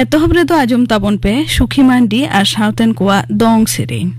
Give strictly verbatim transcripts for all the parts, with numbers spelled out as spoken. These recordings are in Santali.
ᱮᱛᱚᱦᱚᱵ ᱨᱮᱫᱚ ᱟᱸᱡᱚᱢ ᱛᱟᱵᱚᱱ ᱯᱮ ᱥᱩᱠᱷᱤ ᱢᱟᱱᱰᱤ ᱟᱨ ᱥᱟᱶᱛᱮᱱ ᱠᱚᱣᱟᱜ ᱫᱚᱝ ᱥᱮᱨᱮᱧ᱾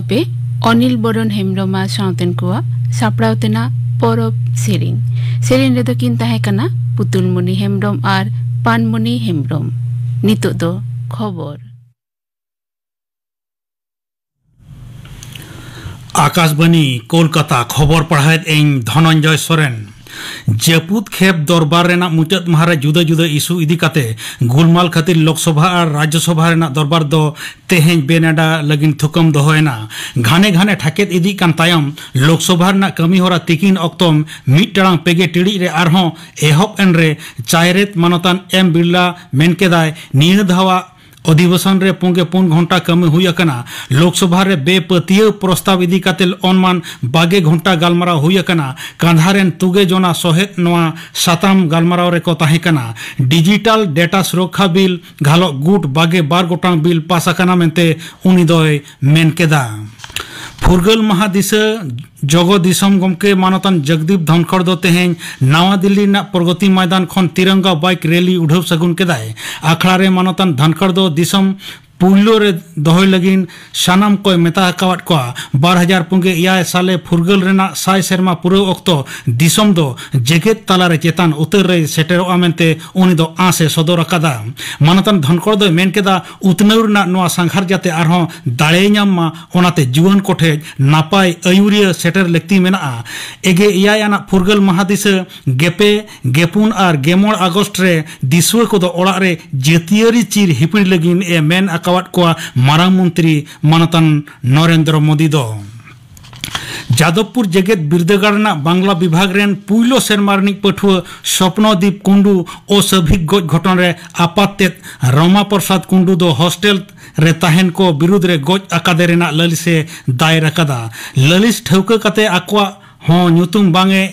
ᱯᱮ, ᱚᱱᱤᱞ ᱵᱚᱨᱚᱱ ᱦᱮᱢᱵᱽᱨᱚᱢ ᱟᱨ ᱥᱟᱶᱛᱮᱱ ᱠᱚᱣᱟᱜ ᱥᱟᱯᱲᱟᱣ ᱛᱮᱱᱟᱜ ᱯᱚᱨᱚᱵᱽ ᱥᱮᱨᱮᱧ᱾ ᱥᱮᱨᱮᱧ ᱨᱮᱫᱚ ᱠᱤᱱ ᱛᱟᱦᱮᱸ ᱠᱟᱱᱟ ᱯᱩᱛᱩᱞᱢᱩᱱᱤ ᱦᱮᱢᱵᱽᱨᱚᱢ ᱟᱨ ᱯᱟᱱᱢᱩᱱᱤ ᱦᱮᱢᱵᱽᱨᱚᱢ᱾ ᱱᱤᱛᱚᱜ ᱫᱚ ᱠᱷᱚᱵᱚᱨ᱾ ᱟᱠᱟᱥᱵᱟᱱᱤ ᱠᱳᱞᱠᱟᱛᱟ, ᱠᱷᱚᱵᱚᱨ ᱯᱟᱲᱦᱟᱣᱮᱫ ᱟᱹᱧ ᱫᱷᱚᱱᱚᱱᱡᱚᱭ ᱥᱚᱨᱮᱱ᱾ ᱡᱟᱹᱯᱩᱫ ᱠᱷᱮᱯ ᱫᱚᱨᱵᱟᱨ ᱨᱮᱱᱟᱜ ᱢᱩᱪᱟᱹᱫ ᱢᱟᱦᱟ ᱨᱮ ᱡᱩᱫᱟᱹ ᱡᱩᱫᱟᱹ ᱤᱥᱩ ᱤᱫᱤ ᱠᱟᱛᱮ ᱜᱩᱞᱢᱟᱞ ᱠᱷᱟᱹᱛᱤᱨ ᱞᱳᱠᱥᱚᱵᱷᱟ ᱟᱨ ᱨᱟᱡᱽᱡᱚᱥᱚᱵᱷᱟ ᱨᱮᱱᱟᱜ ᱫᱚᱨᱵᱟᱨ ᱫᱚ ᱛᱮᱦᱮᱧ ᱵᱮᱱᱮᱰᱟ ᱞᱟᱹᱜᱤᱫ ᱛᱷᱩᱠᱟᱹᱢ ᱫᱚᱦᱚᱭᱮᱱᱟ᱾ ᱜᱷᱟᱱᱮ ᱜᱷᱟᱱᱮ ᱴᱷᱟᱠᱮᱫ ᱤᱫᱤᱜ ᱠᱟᱱ ᱛᱟᱭᱚᱢ ᱞᱳᱠᱥᱚᱵᱷᱟ ᱨᱮᱱᱟᱜ ᱠᱟᱹᱢᱤ ᱦᱚᱨᱟ ᱛᱤᱠᱤᱱ ᱚᱠᱛᱚ ᱢᱤᱫ ᱴᱟᱲᱟᱝ ᱯᱮᱜᱮ ᱴᱤᱲᱤᱡ ᱨᱮ ᱟᱨᱦᱚᱸ ᱮᱦᱚᱵ ᱮᱱ ᱨᱮ ᱪᱟᱭᱨᱮᱛ ᱢᱟᱱᱚᱛᱟᱱ ᱮᱢ ᱵᱤᱨᱞᱟ ᱢᱮᱱ ᱠᱮᱫᱟᱭ, ᱱᱤᱭᱟᱹ ᱫᱷᱟᱣᱟᱜ ᱚᱫᱷᱤᱵᱮᱥᱚᱱ ᱨᱮ ᱯᱩᱱᱜᱮ ᱯᱩᱱ ᱜᱷᱚᱱᱴᱟ ᱠᱟᱹᱢᱤ ᱦᱩᱭ ᱟᱠᱟᱱᱟ᱾ ᱞᱳᱠᱥᱚᱵᱷᱟ ᱨᱮ ᱵᱮᱯᱟᱹᱛᱭᱟᱹᱣ ᱯᱨᱚᱥᱛᱟᱵ ᱤᱫᱤ ᱠᱟᱛᱮ ᱚᱱᱢᱟᱱ ᱵᱟᱜᱮ ᱜᱷᱚᱱᱴᱟ ᱜᱟᱞᱢᱟᱨᱟᱣ ᱦᱩᱭ ᱟᱠᱟᱱᱟ᱾ ᱠᱟᱸᱫᱷᱟ ᱨᱮᱱ ᱛᱩᱜᱮ ᱡᱚᱱᱟ ᱥᱚᱦᱮᱫ ᱱᱚᱣᱟ ᱥᱟᱛᱟᱢ ᱜᱟᱞᱢᱟᱨᱟᱣ ᱨᱮᱠᱚ ᱛᱟᱦᱮᱸ ᱠᱟᱱᱟ᱾ ᱰᱤᱡᱤᱴᱟᱞ ᱰᱮᱴᱟ ᱥᱩᱨᱚᱠᱠᱷᱟ ᱵᱤᱞ ᱜᱷᱟᱞᱚᱜ ᱜᱩᱴ ᱵᱟᱜᱮ ᱵᱟᱨ ᱜᱚᱴᱟᱝ ᱵᱤᱞ ᱯᱟᱥ ᱟᱠᱟᱱᱟ ᱢᱮᱱᱛᱮ ᱩᱱᱤ ᱫᱚᱭ ᱢᱮᱱ ᱠᱮᱫᱟ᱾ ᱯᱷᱩᱨᱜᱟᱹᱞ ᱢᱟᱦᱟ ᱫᱤᱥᱟᱹ ᱡᱚᱜᱚ ᱫᱤᱥᱚᱢ ᱜᱚᱢᱠᱮ ᱢᱟᱱᱚᱛᱟᱱ ᱡᱚᱜᱽᱫᱤᱯ ᱫᱷᱚᱱᱠᱷᱚᱲ ᱫᱚ ᱛᱮᱦᱮᱧ ᱱᱟᱣᱟ ᱫᱤᱞᱞᱤ ᱨᱮᱱᱟᱜ ᱯᱨᱚᱜᱚᱛᱤ ᱢᱚᱭᱫᱟᱱ ᱠᱷᱚᱱ ᱛᱤᱨᱚᱝᱜᱟ ᱵᱟᱭᱤᱠ ᱨᱮᱞᱤ ᱩᱰᱷᱟᱹᱣ ᱥᱟᱹᱜᱩᱱ ᱠᱮᱫᱟᱭ᱾ ᱟᱠᱷᱲᱟ ᱨᱮ ᱢᱟᱱᱚᱛᱟᱱ ᱫᱷᱚᱱᱠᱷᱚᱲ ᱫᱚ ᱫᱤᱥᱚᱢ ᱯᱩᱭᱞᱩ ᱨᱮ ᱫᱚᱦᱚᱭ ᱞᱟᱹᱜᱤᱫ ᱥᱟᱱᱟᱢ ᱠᱚᱭ ᱢᱮᱛᱟ ᱟᱠᱟᱣᱟᱫ ᱠᱚᱣᱟ᱾ ᱵᱟᱨ ᱦᱟᱡᱟᱨ ᱯᱩᱱᱜᱮ ᱮᱭᱟᱭ ᱥᱟᱞᱮ ᱯᱷᱩᱨᱜᱟᱹᱞ ᱨᱮᱱᱟᱜ ᱥᱟᱭ ᱥᱮᱨᱢᱟ ᱯᱩᱨᱟᱹᱣ ᱚᱠᱛᱚ ᱫᱤᱥᱚᱢ ᱫᱚ ᱡᱮᱜᱮᱛ ᱛᱟᱞᱟᱨᱮ ᱪᱮᱛᱟᱱ ᱩᱛᱟᱹᱨ ᱨᱮ ᱥᱮᱴᱮᱨᱚᱜᱼᱟ ᱢᱮᱱᱛᱮ ᱩᱱᱤ ᱫᱚ ᱟᱸᱥ ᱮ ᱥᱚᱫᱚᱨ ᱟᱠᱟᱫᱟ᱾ ᱢᱟᱱᱚᱛᱟᱱ ᱫᱷᱚᱱᱠᱚᱲ ᱫᱚᱭ ᱢᱮᱱ ᱠᱮᱫᱟ, ᱩᱛᱱᱟᱹᱣ ᱨᱮᱱᱟᱜ ᱱᱚᱣᱟ ᱥᱟᱸᱜᱷᱟᱨ ᱡᱟᱛᱮ ᱟᱨᱦᱚᱸ ᱫᱟᱲᱮᱭ ᱧᱟᱢ ᱢᱟ, ᱚᱱᱟᱛᱮ ᱡᱩᱣᱟᱹᱱ ᱠᱚᱴᱷᱮᱱ ᱱᱟᱯᱟᱭ ᱟᱹᱭᱩᱨᱤᱭᱟᱹ ᱥᱮᱴᱮᱨ ᱞᱟᱹᱠᱛᱤ ᱢᱮᱱᱟᱜᱼᱟ᱾ ᱮᱜᱮ ᱮᱭᱟᱭ ᱟᱱᱟᱜ ᱯᱷᱩᱨᱜᱟᱹᱞ ᱢᱟᱦᱟ ᱫᱤᱥᱟᱹ ᱜᱮᱯᱮ, ᱜᱮᱯᱩᱱ ᱟᱨ ᱜᱮᱢᱚᱬ ᱟᱜᱚᱥᱴ ᱨᱮ ᱫᱤᱥᱩᱣᱟᱹ ᱠᱚᱫᱚ ᱚᱲᱟᱜ ᱨᱮ ᱡᱟᱹᱛᱤᱭᱟᱹᱨᱤ ᱪᱤᱨ ᱦᱤᱯᱤᱲ ᱞᱟᱹᱜᱤᱫ ᱮ ᱢᱮᱱ ᱟᱠᱟᱣᱟᱫ ᱠᱚᱣᱟ ᱢᱟᱨᱟᱝ ᱢᱚᱱᱛᱨᱤ ᱢᱟᱱᱚᱛᱟᱱ ᱱᱚᱨᱮᱱᱫᱨᱚ ᱢᱳᱫᱤ ᱫᱚ᱾ ᱡᱟᱫᱚᱵᱽᱯᱩᱨ ᱡᱮᱜᱮᱛ ᱵᱤᱨᱫᱟᱹᱜᱟᱲ ᱨᱮᱱᱟᱜ ᱵᱟᱝᱞᱟ ᱵᱤᱵᱷᱟᱜᱽ ᱨᱮᱱ ᱯᱩᱭᱞᱩ ᱥᱮᱨᱢᱟ ᱨᱤᱱᱤᱡ ᱯᱟᱹᱴᱷᱩᱣᱟᱹ ᱥᱚᱯᱱᱚᱫᱤᱯ ᱠᱩᱱᱰᱩ ᱚᱥᱟᱵᱷᱤᱠ ᱜᱚᱡ ᱜᱷᱚᱴᱚᱱ ᱨᱮ ᱟᱯᱟᱛ ᱛᱮᱫ ᱨᱚᱢᱟ ᱯᱨᱚᱥᱟᱫᱽ ᱠᱩᱱᱰᱩ ᱫᱚ ᱦᱚᱥᱴᱮᱞ ᱨᱮ ᱛᱟᱦᱮᱱ ᱠᱚ ᱵᱤᱨᱩᱫᱽ ᱨᱮ ᱜᱚᱡ ᱟᱠᱟᱫᱮ ᱨᱮᱱᱟᱜ ᱞᱟᱹᱞᱤᱥ ᱮ ᱫᱟᱭᱮᱨ ᱟᱠᱟᱫᱟ᱾ ᱞᱟᱹᱞᱤᱥ ᱴᱷᱟᱹᱣᱠᱟᱹ ᱠᱟᱛᱮ ᱟᱠᱚᱣᱟᱜ ᱦᱚᱸ ᱧᱩᱛᱩᱢ ᱵᱟᱝ ᱮ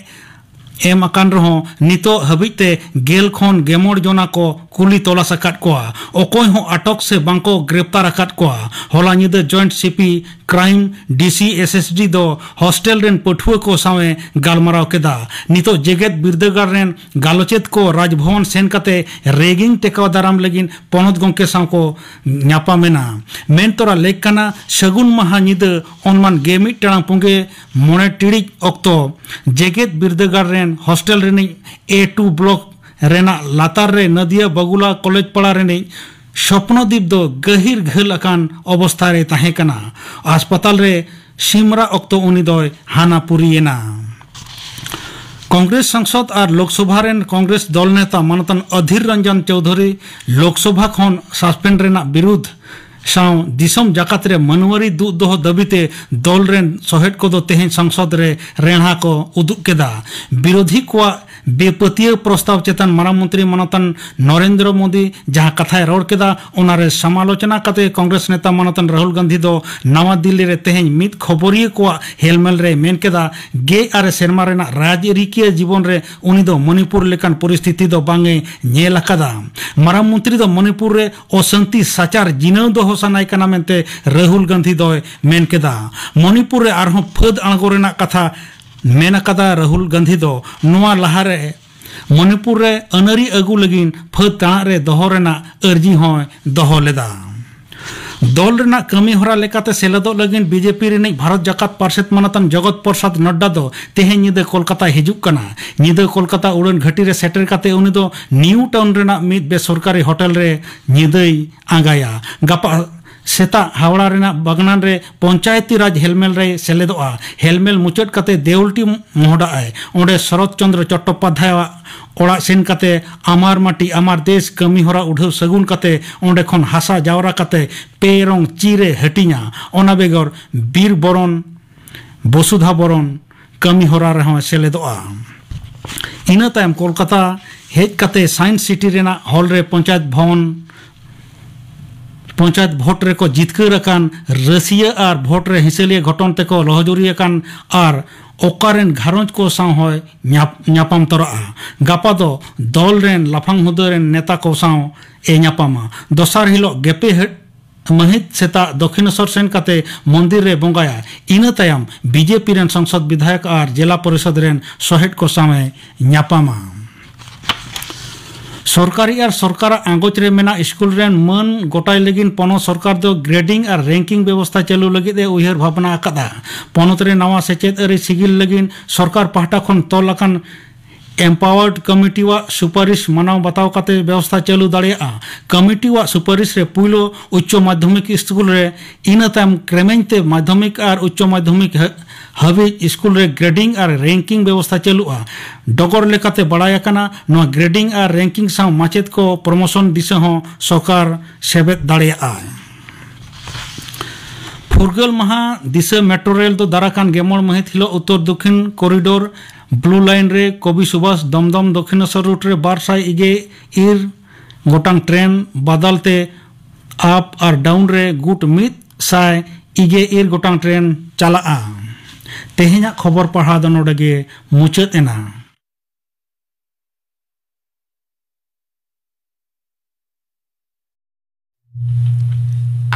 ᱮᱢ ᱟᱠᱟᱱ ᱨᱮᱦᱚᱸ ᱱᱤᱛᱚᱜ ᱦᱟᱹᱵᱤᱡ ᱛᱮ ᱜᱮᱞ ᱠᱷᱚᱱ ᱜᱮᱢᱚᱬ ᱡᱚᱱᱟ ᱠᱚ ᱠᱩᱞᱤ ᱛᱚᱞᱟᱥ ᱟᱠᱟᱫ ᱠᱚᱣᱟ᱾ ᱚᱠᱚᱭ ᱦᱚᱸ ᱟᱴᱚᱠ ᱥᱮ ᱵᱟᱝᱠᱚ ᱜᱨᱮᱯᱛᱟᱨ ᱟᱠᱟᱫ ᱠᱚᱣᱟ᱾ ᱦᱚᱞᱟ ᱧᱤᱫᱟᱹ ᱡᱚᱭᱮᱱᱴ ᱥᱤᱯᱤ ᱠᱨᱟᱭᱤᱢ ᱰᱤ ᱥᱤ ᱮᱥ ᱮᱥ ᱰᱤ ᱫᱚ ᱦᱚᱥᱴᱮᱞ ᱨᱮᱱ ᱯᱟᱹᱴᱷᱩᱣᱟᱹ ᱠᱚ ᱥᱟᱶ ᱮ ᱜᱟᱞᱢᱟᱨᱟᱣ ᱠᱮᱫᱟ᱾ ᱱᱤᱛᱚᱜ ᱡᱮᱜᱮᱛ ᱵᱤᱨᱫᱟᱹᱜᱟᱲ ᱨᱮᱱ ᱜᱟᱞᱚᱪᱮᱫ ᱠᱚ ᱨᱟᱡᱽᱵᱷᱚᱵᱚᱱ ᱥᱮᱱ ᱠᱟᱛᱮ ᱨᱮᱜᱤᱝ ᱴᱮᱠᱟᱣ ᱫᱟᱨᱟᱢ ᱞᱟᱹᱜᱤᱫ ᱯᱚᱱᱚᱛ ᱜᱚᱢᱠᱮ ᱥᱟᱶ ᱠᱚ ᱧᱟᱯᱟᱢ ᱮᱱᱟ᱾ ᱢᱮᱱ ᱛᱚᱨᱟ ᱞᱮᱠ ᱠᱟᱱᱟ, ᱥᱟᱹᱜᱩᱱ ᱢᱟᱦᱟ ᱧᱤᱫᱟᱹ ᱚᱱᱢᱟᱱ ᱜᱮ ᱢᱤᱫ ᱴᱟᱲᱟᱝ ᱯᱩᱸᱜᱮ ᱢᱚᱬᱮ ᱴᱤᱲᱤᱡ ᱚᱠᱛᱚ ᱡᱮᱜᱮᱛ ᱵᱤᱨᱫᱟᱹᱜᱟᱲ ᱨᱮᱱ ᱦᱚᱥᱴᱮᱞ ᱨᱤᱱᱤᱡ ᱮ ᱴᱩ ᱵᱞᱚᱠ ᱨᱮᱱᱟᱜ ᱞᱟᱛᱟᱨ ᱨᱮ ᱱᱟᱫᱤᱭᱟ ᱵᱟᱜᱩᱞᱟ ᱠᱚᱞᱮᱡᱽ ᱯᱟᱲᱟ ᱨᱤᱱᱤᱡ ᱥᱚᱯᱱᱚᱫᱤᱯ ᱫᱚ ᱜᱟᱹᱦᱤᱨ ᱜᱷᱟᱹᱞ ᱟᱠᱟᱱ ᱚᱵᱚᱥᱛᱷᱟ ᱨᱮ ᱛᱟᱦᱮᱸ ᱠᱟᱱᱟ᱾ ᱦᱟᱥᱯᱟᱛᱟᱞ ᱨᱮ ᱥᱤᱢᱨᱟ ᱚᱠᱛᱚ ᱩᱱᱤ ᱫᱚᱭ ᱦᱟᱱᱟ ᱯᱩᱨᱤᱭᱮᱱᱟ᱾ ᱠᱚᱝᱜᱨᱮᱥ ᱥᱟᱝᱥᱚᱫ ᱟᱨ ᱞᱳᱠᱥᱚᱵᱷᱟ ᱨᱮᱱ ᱠᱚᱝᱜᱨᱮᱥ ᱫᱚᱞ ᱱᱮᱛᱟ ᱢᱟᱱᱚᱛᱟᱱ ᱚᱫᱷᱤᱨ ᱨᱚᱧᱡᱚᱱ ᱪᱳᱣᱫᱷᱩᱨᱤ ᱞᱳᱠᱥᱚᱵᱷᱟ ᱠᱷᱚᱱ ᱥᱟᱥᱯᱮᱱᱰ ᱨᱮᱱᱟᱜ ᱵᱤᱨᱩᱫᱷ ᱥᱟᱶ ᱫᱤᱥᱚᱢ ᱡᱟᱠᱟᱛ ᱨᱮ ᱢᱟᱹᱱᱣᱟᱹᱨᱤ ᱫᱩᱜ ᱫᱚᱦᱚ ᱫᱟᱹᱵᱤ ᱛᱮ ᱫᱚᱞ ᱨᱮᱱ ᱥᱚᱦᱮᱫ ᱠᱚᱫᱚ ᱛᱮᱦᱮᱧ ᱥᱚᱝᱥᱚᱫ ᱨᱮ ᱨᱮᱬᱦᱟ ᱠᱚ ᱩᱫᱩᱜ ᱠᱮᱫᱟ᱾ ᱵᱤᱨᱳᱫᱷᱤ ᱠᱚᱣᱟᱜ ᱵᱮᱯᱟᱹᱛᱭᱟᱹᱣ ᱯᱨᱚᱥᱛᱟᱵ ᱪᱮᱛᱟᱱ ᱢᱟᱨᱟᱝ ᱢᱚᱱᱛᱨᱤ ᱢᱟᱱᱚᱛᱟᱱ ᱱᱚᱨᱮᱱᱫᱨᱚ ᱢᱳᱫᱤ ᱡᱟᱦᱟᱸ ᱠᱟᱛᱷᱟᱭ ᱨᱚᱲ ᱠᱮᱫᱟ, ᱚᱱᱟᱨᱮ ᱥᱚᱢᱟᱞᱳᱪᱚᱱᱟ ᱠᱟᱛᱮ ᱠᱚᱝᱜᱨᱮᱥ ᱱᱮᱛᱟ ᱢᱟᱱᱚᱛᱟᱱ ᱨᱟᱦᱩᱞ ᱜᱟᱱᱫᱷᱤ ᱫᱚ ᱱᱟᱣᱟ ᱫᱤᱞᱞᱤ ᱨᱮ ᱛᱮᱦᱮᱧ ᱢᱤᱫ ᱠᱷᱚᱵᱚᱨᱤᱭᱟᱹ ᱠᱚᱣᱟᱜ ᱦᱮᱞᱢᱮᱞ ᱨᱮ ᱢᱮᱱ ᱠᱮᱫᱟ, ᱜᱮᱞ ᱟᱨᱮ ᱥᱮᱨᱢᱟ ᱨᱮᱱᱟᱜ ᱨᱟᱡᱽᱨᱤᱠᱤᱭᱟᱹ ᱡᱤᱵᱚᱱ ᱨᱮ ᱩᱱᱤ ᱫᱚ ᱢᱚᱱᱤᱯᱩᱨ ᱞᱮᱠᱟᱱ ᱯᱚᱨᱤᱥᱛᱷᱤᱛᱤ ᱫᱚ ᱵᱟᱝ ᱮ ᱧᱮᱞ ᱟᱠᱟᱫᱟ᱾ ᱢᱟᱨᱟᱝ ᱢᱚᱱᱛᱨᱤ ᱫᱚ ᱢᱚᱱᱤᱯᱩᱨ ᱨᱮ ᱚᱥᱟᱱᱛᱤ ᱥᱟᱪᱟᱨ ᱡᱤᱱᱟᱹᱣ ᱫᱚᱦᱚ ᱥᱟᱱᱟᱭ ᱠᱟᱱᱟ ᱢᱮᱱᱛᱮ ᱨᱟᱦᱩᱞ ᱜᱟᱱᱫᱷᱤ ᱫᱚᱭ ᱢᱮᱱ ᱠᱮᱫᱟ᱾ ᱢᱚᱱᱤᱯᱩᱨ ᱨᱮ ᱟᱨᱦᱚᱸ ᱯᱷᱟᱹᱫ ᱟᱬᱜᱚ ᱨᱮᱱᱟᱜ ᱠᱟᱛᱷᱟ ᱢᱮᱱ ᱟᱠᱟᱫᱟ ᱨᱟᱦᱩᱞ ᱜᱟᱱᱫᱷᱤ ᱫᱚ᱾ ᱱᱚᱣᱟ ᱞᱟᱦᱟᱨᱮ ᱢᱚᱱᱤᱯᱩᱨ ᱨᱮ ᱟᱹᱱᱟᱹᱨᱤ ᱟᱹᱜᱩ ᱞᱟᱹᱜᱤᱫ ᱯᱷᱟᱹᱫ ᱛᱟᱲᱟᱜ ᱨᱮ ᱫᱚᱦᱚ ᱨᱮᱱᱟᱜ ᱟᱹᱨᱡᱤ ᱦᱚᱸᱭ ᱫᱚᱦᱚ ᱞᱮᱫᱟ᱾ ᱫᱚᱞ ᱨᱮᱱᱟᱜ ᱠᱟᱹᱢᱤ ᱦᱚᱨᱟ ᱞᱮᱠᱟᱛᱮ ᱥᱮᱞᱮᱫᱚᱜ ᱞᱟᱹᱜᱤᱫ ᱵᱤ ᱡᱮ ᱯᱤ ᱨᱤᱱᱤᱡ ᱵᱷᱟᱨᱚᱛ ᱡᱟᱠᱟᱛ ᱯᱟᱨᱥᱮᱛ ᱢᱟᱱᱚᱛᱟᱱ ᱡᱚᱜᱚᱛ ᱯᱨᱚᱥᱟᱫᱽ ᱱᱟᱰᱰᱟ ᱫᱚ ᱛᱮᱦᱮᱧ ᱧᱤᱫᱟᱹ ᱠᱳᱞᱠᱟᱛᱟ ᱦᱤᱡᱩᱜ ᱠᱟᱱᱟ᱾ ᱧᱤᱫᱟᱹ ᱠᱳᱞᱠᱟᱛᱟ ᱩᱰᱟᱹᱱ ᱜᱷᱟᱹᱴᱤ ᱨᱮ ᱥᱮᱴᱮᱨ ᱠᱟᱛᱮ ᱩᱱᱤ ᱫᱚ ᱱᱤᱭᱩ ᱴᱟᱣᱩᱱ ᱨᱮᱱᱟᱜ ᱢᱤᱫ ᱵᱮᱥᱚᱨᱠᱟᱨᱤ ᱦᱳᱴᱮᱞ ᱨᱮ ᱧᱤᱫᱟᱹᱭ ᱟᱸᱜᱟᱭᱟ᱾ ᱜᱟᱯᱟ ᱥᱮᱛᱟᱜ ᱦᱟᱣᱲᱟ ᱨᱮᱱᱟᱜ ᱵᱟᱜᱽᱱᱟᱱ ᱨᱮ ᱯᱚᱧᱪᱟᱭᱮᱛᱤ ᱨᱟᱡᱽ ᱦᱮᱞᱢᱮᱞ ᱨᱮᱭ ᱥᱮᱞᱮᱫᱚᱜᱼᱟ᱾ ᱦᱮᱞᱢᱮᱞ ᱢᱩᱪᱟᱹᱫ ᱠᱟᱛᱮ ᱫᱮᱣᱞᱴᱤ ᱢᱚᱦᱰᱟᱜ ᱟᱭ᱾ ᱚᱸᱰᱮ ᱥᱚᱨᱚᱛ ᱪᱚᱱᱫᱨᱚ ᱪᱚᱴᱴᱳᱯᱟᱫᱽᱫᱷᱟᱭᱟᱜ ᱚᱲᱟᱜ ᱥᱮᱱ ᱠᱟᱛᱮ ᱟᱢᱟᱨ ᱢᱟᱴᱤ ᱟᱢᱟᱨ ᱫᱮᱥ ᱠᱟᱹᱢᱤ ᱦᱚᱨᱟ ᱩᱰᱷᱟᱹᱣ ᱥᱟᱹᱜᱩᱱ ᱠᱟᱛᱮ ᱚᱸᱰᱮ ᱠᱷᱚᱱ ᱦᱟᱥᱟ ᱡᱟᱣᱨᱟ ᱠᱟᱛᱮ ᱯᱮ ᱨᱚᱝ ᱪᱤᱨ ᱮ ᱦᱟᱹᱴᱤᱧᱟ᱾ ᱚᱱᱟ ᱵᱮᱜᱚᱨ ᱵᱤᱨ ᱵᱚᱨᱚᱱ, ᱵᱚᱥᱩᱫᱷᱟ ᱵᱚᱨᱚᱱ ᱠᱟᱹᱢᱤ ᱦᱚᱨᱟ ᱨᱮᱦᱚᱸ ᱥᱮᱞᱮᱫᱚᱜᱼᱟ᱾ ᱤᱱᱟᱹ ᱛᱟᱭᱚᱢ ᱠᱳᱞᱠᱟᱛᱟ ᱦᱮᱡ ᱠᱟᱛᱮ ᱥᱟᱭᱮᱱᱥ ᱥᱤᱴᱤ ᱨᱮᱱᱟᱜ ᱦᱚᱞ ᱨᱮ ᱯᱚᱧᱪᱟᱭᱮᱛ ᱵᱷᱚᱵᱚᱱ ᱯᱚᱧᱪᱟᱭᱮᱛ ᱵᱷᱳᱴ ᱨᱮᱠᱚ ᱡᱤᱛᱠᱟᱹᱨ ᱟᱠᱟᱱ ᱨᱟᱹᱥᱤᱭᱟᱹ ᱟᱨ ᱵᱷᱳᱴ ᱨᱮ ᱦᱤᱸᱥᱟᱹᱞᱤᱭᱟᱹ ᱜᱷᱚᱴᱚᱱ ᱛᱮᱠᱚ ᱞᱚᱦᱚᱡᱩᱨᱤ ᱟᱠᱟᱱ ᱟᱨ ᱚᱠᱟ ᱨᱮᱱ ᱜᱷᱟᱨᱚᱸᱡᱽ ᱠᱚ ᱥᱟᱶ ᱦᱚᱸᱭ ᱧᱟᱯ-, ᱧᱟᱯᱟᱢ ᱛᱚᱨᱟᱜᱼᱟ᱾ ᱜᱟᱯᱟ ᱫᱚ ᱫᱚᱞ ᱨᱮᱱ ᱞᱟᱯᱷᱟᱝ ᱦᱩᱫᱟᱹ ᱨᱮᱱ ᱱᱮᱛᱟ ᱠᱚ ᱥᱟᱶ ᱮ ᱧᱟᱯᱟᱢᱟ᱾ ᱫᱚᱥᱟᱨ ᱦᱤᱞᱚᱜ ᱜᱮᱯᱮ ᱦᱟᱹ-, ᱢᱟᱹᱦᱤᱛ ᱥᱮᱛᱟᱜ ᱫᱚᱠᱷᱤᱱᱮᱥᱚᱨ ᱥᱮᱱ ᱠᱟᱛᱮ ᱢᱚᱱᱫᱤᱨ ᱨᱮ ᱵᱚᱸᱜᱟᱭᱟ᱾ ᱤᱱᱟᱹ ᱛᱟᱭᱚᱢ ᱵᱤᱡᱮᱯᱤ ᱨᱮᱱ ᱥᱚᱝᱥᱚᱫ ᱵᱤᱫᱷᱟᱭᱚᱠ ᱟᱨ ᱡᱮᱞᱟ ᱯᱚᱨᱤᱥᱚᱫ ᱨᱮᱱ ᱥᱚᱦᱮᱫ ᱠᱚ ᱥᱟᱶ ᱮ ᱧᱟᱯᱟᱢᱟ᱾ ᱥᱚᱨᱠᱟᱨᱤ ᱟᱨ ᱥᱚᱨᱠᱟᱨᱟᱜ ᱟᱸᱜᱚᱪ ᱨᱮ ᱢᱮᱱᱟᱜ ᱥᱠᱩᱞ ᱨᱮᱱ ᱢᱟᱹᱱ ᱜᱚᱴᱟᱭ ᱞᱟᱹᱜᱤᱫ ᱯᱚᱱᱚᱛ ᱥᱚᱨᱠᱟᱨ ᱫᱚ grading ᱟᱨ ranking ᱵᱮᱵᱚᱥᱛᱷᱟ ᱪᱟᱹᱞᱩ ᱞᱟᱹᱜᱤᱫ ᱮ ᱩᱭᱦᱟᱹᱨ ᱵᱷᱟᱵᱽᱱᱟ ᱟᱠᱟᱫᱼᱟ᱾ ᱯᱚᱱᱚᱛ ᱨᱮ ᱱᱟᱣᱟ ᱥᱮᱪᱮᱫ ᱟᱹᱨᱤ ᱥᱤᱜᱤᱞ ᱞᱟᱹᱜᱤᱫ ᱥᱚᱨᱠᱟᱨ ᱯᱟᱦᱴᱟ ᱠᱷᱚᱱ ᱛᱚᱞ ᱟᱠᱟᱱ empowered committee ᱣᱟᱜ ᱥᱩᱯᱟᱨᱤᱥ ᱢᱟᱱᱟᱣ ᱵᱟᱛᱟᱣ ᱠᱟᱛᱮ ᱵᱮᱵᱚᱥᱛᱷᱟ ᱪᱟᱹᱞᱩ ᱫᱟᱲᱮᱭᱟᱜᱼᱟ᱾ Committee ᱣᱟᱜ ᱥᱩᱯᱟᱨᱤᱥ ᱨᱮ ᱯᱩᱭᱞᱩ ᱩᱪᱪᱚ ᱢᱟᱫᱷᱭᱚᱢᱤᱠ ᱥᱠᱩᱞ ᱨᱮ, ᱤᱱᱟᱹ ᱛᱟᱭᱚᱢ ᱠᱨᱮᱢᱮᱧ ᱛᱮ ᱢᱟᱫᱷᱭᱚᱢᱤᱠ ᱟᱨ ᱩᱪᱪᱚ ᱢᱟᱫᱷᱭᱚᱢᱤᱠ ᱦᱟᱹ-, ᱦᱟᱹᱵᱤᱡ ᱥᱠᱩᱞ ᱨᱮ grading ᱟᱨ ranking ᱵᱮᱵᱚᱥᱛᱷᱟ ᱪᱟᱹᱞᱩᱜᱼᱟ᱾ ᱰᱚᱜᱚᱨ ᱞᱮᱠᱟᱛᱮ ᱵᱟᱲᱟᱭ ᱟᱠᱟᱱᱟ, ᱱᱚᱣᱟ grading ᱟᱨ ranking ᱥᱟᱶ ᱢᱟᱪᱮᱫ ᱠᱚ promotion ᱫᱤᱥᱟᱹ ᱦᱚᱸ ᱥᱚᱨᱠᱟᱨ ᱥᱮᱵᱮᱫ ᱫᱟᱲᱮᱭᱟᱜᱼᱟ᱾ ᱯᱷᱩᱨᱜᱟᱹᱞ ᱢᱟᱦᱟ ᱫᱤᱥᱟᱹ ᱢᱮᱴᱨᱳ ᱨᱮᱞ ᱫᱚ ᱫᱟᱨᱟ ᱠᱟᱱ ᱜᱮᱢᱚᱬ ᱢᱟᱹᱦᱤᱛ ᱦᱤᱞᱚᱜ ᱩᱛᱛᱚᱨ ᱫᱚᱠᱷᱤᱱ ᱠᱚᱨᱤᱰᱚᱨ ᱵᱞᱩ ᱞᱟᱭᱤᱱ ᱨᱮ ᱠᱚᱵᱤ ᱥᱩᱵᱷᱟᱥ ᱫᱚᱢᱫᱚᱢ ᱫᱚᱠᱷᱤᱱᱮᱥᱚᱨ ᱨᱩᱴ ᱨᱮ ᱵᱟᱨ ᱥᱟᱭ ᱤᱜᱮ ᱤᱨ ᱜᱚᱴᱟᱝ ᱴᱨᱮᱱ ᱵᱟᱫᱟᱞ ᱛᱮ ᱟᱯ ᱟᱨ ᱰᱟᱣᱩᱱ ᱨᱮ ᱜᱩᱴ ᱢᱤᱫ ᱥᱟᱭ ᱤᱜᱮ ᱤᱨ ᱜᱚᱴᱟᱝ ᱴᱨᱮᱱ ᱪᱟᱞᱟᱜᱼᱟ᱾ ᱛᱮᱦᱮᱧᱟᱜ ᱠᱷᱚᱵᱚᱨ ᱯᱟᱲᱦᱟᱣ ᱫᱚ ᱱᱚᱰᱮ ᱜᱮ ᱢᱩᱪᱟᱹᱫ ᱮᱱᱟ᱾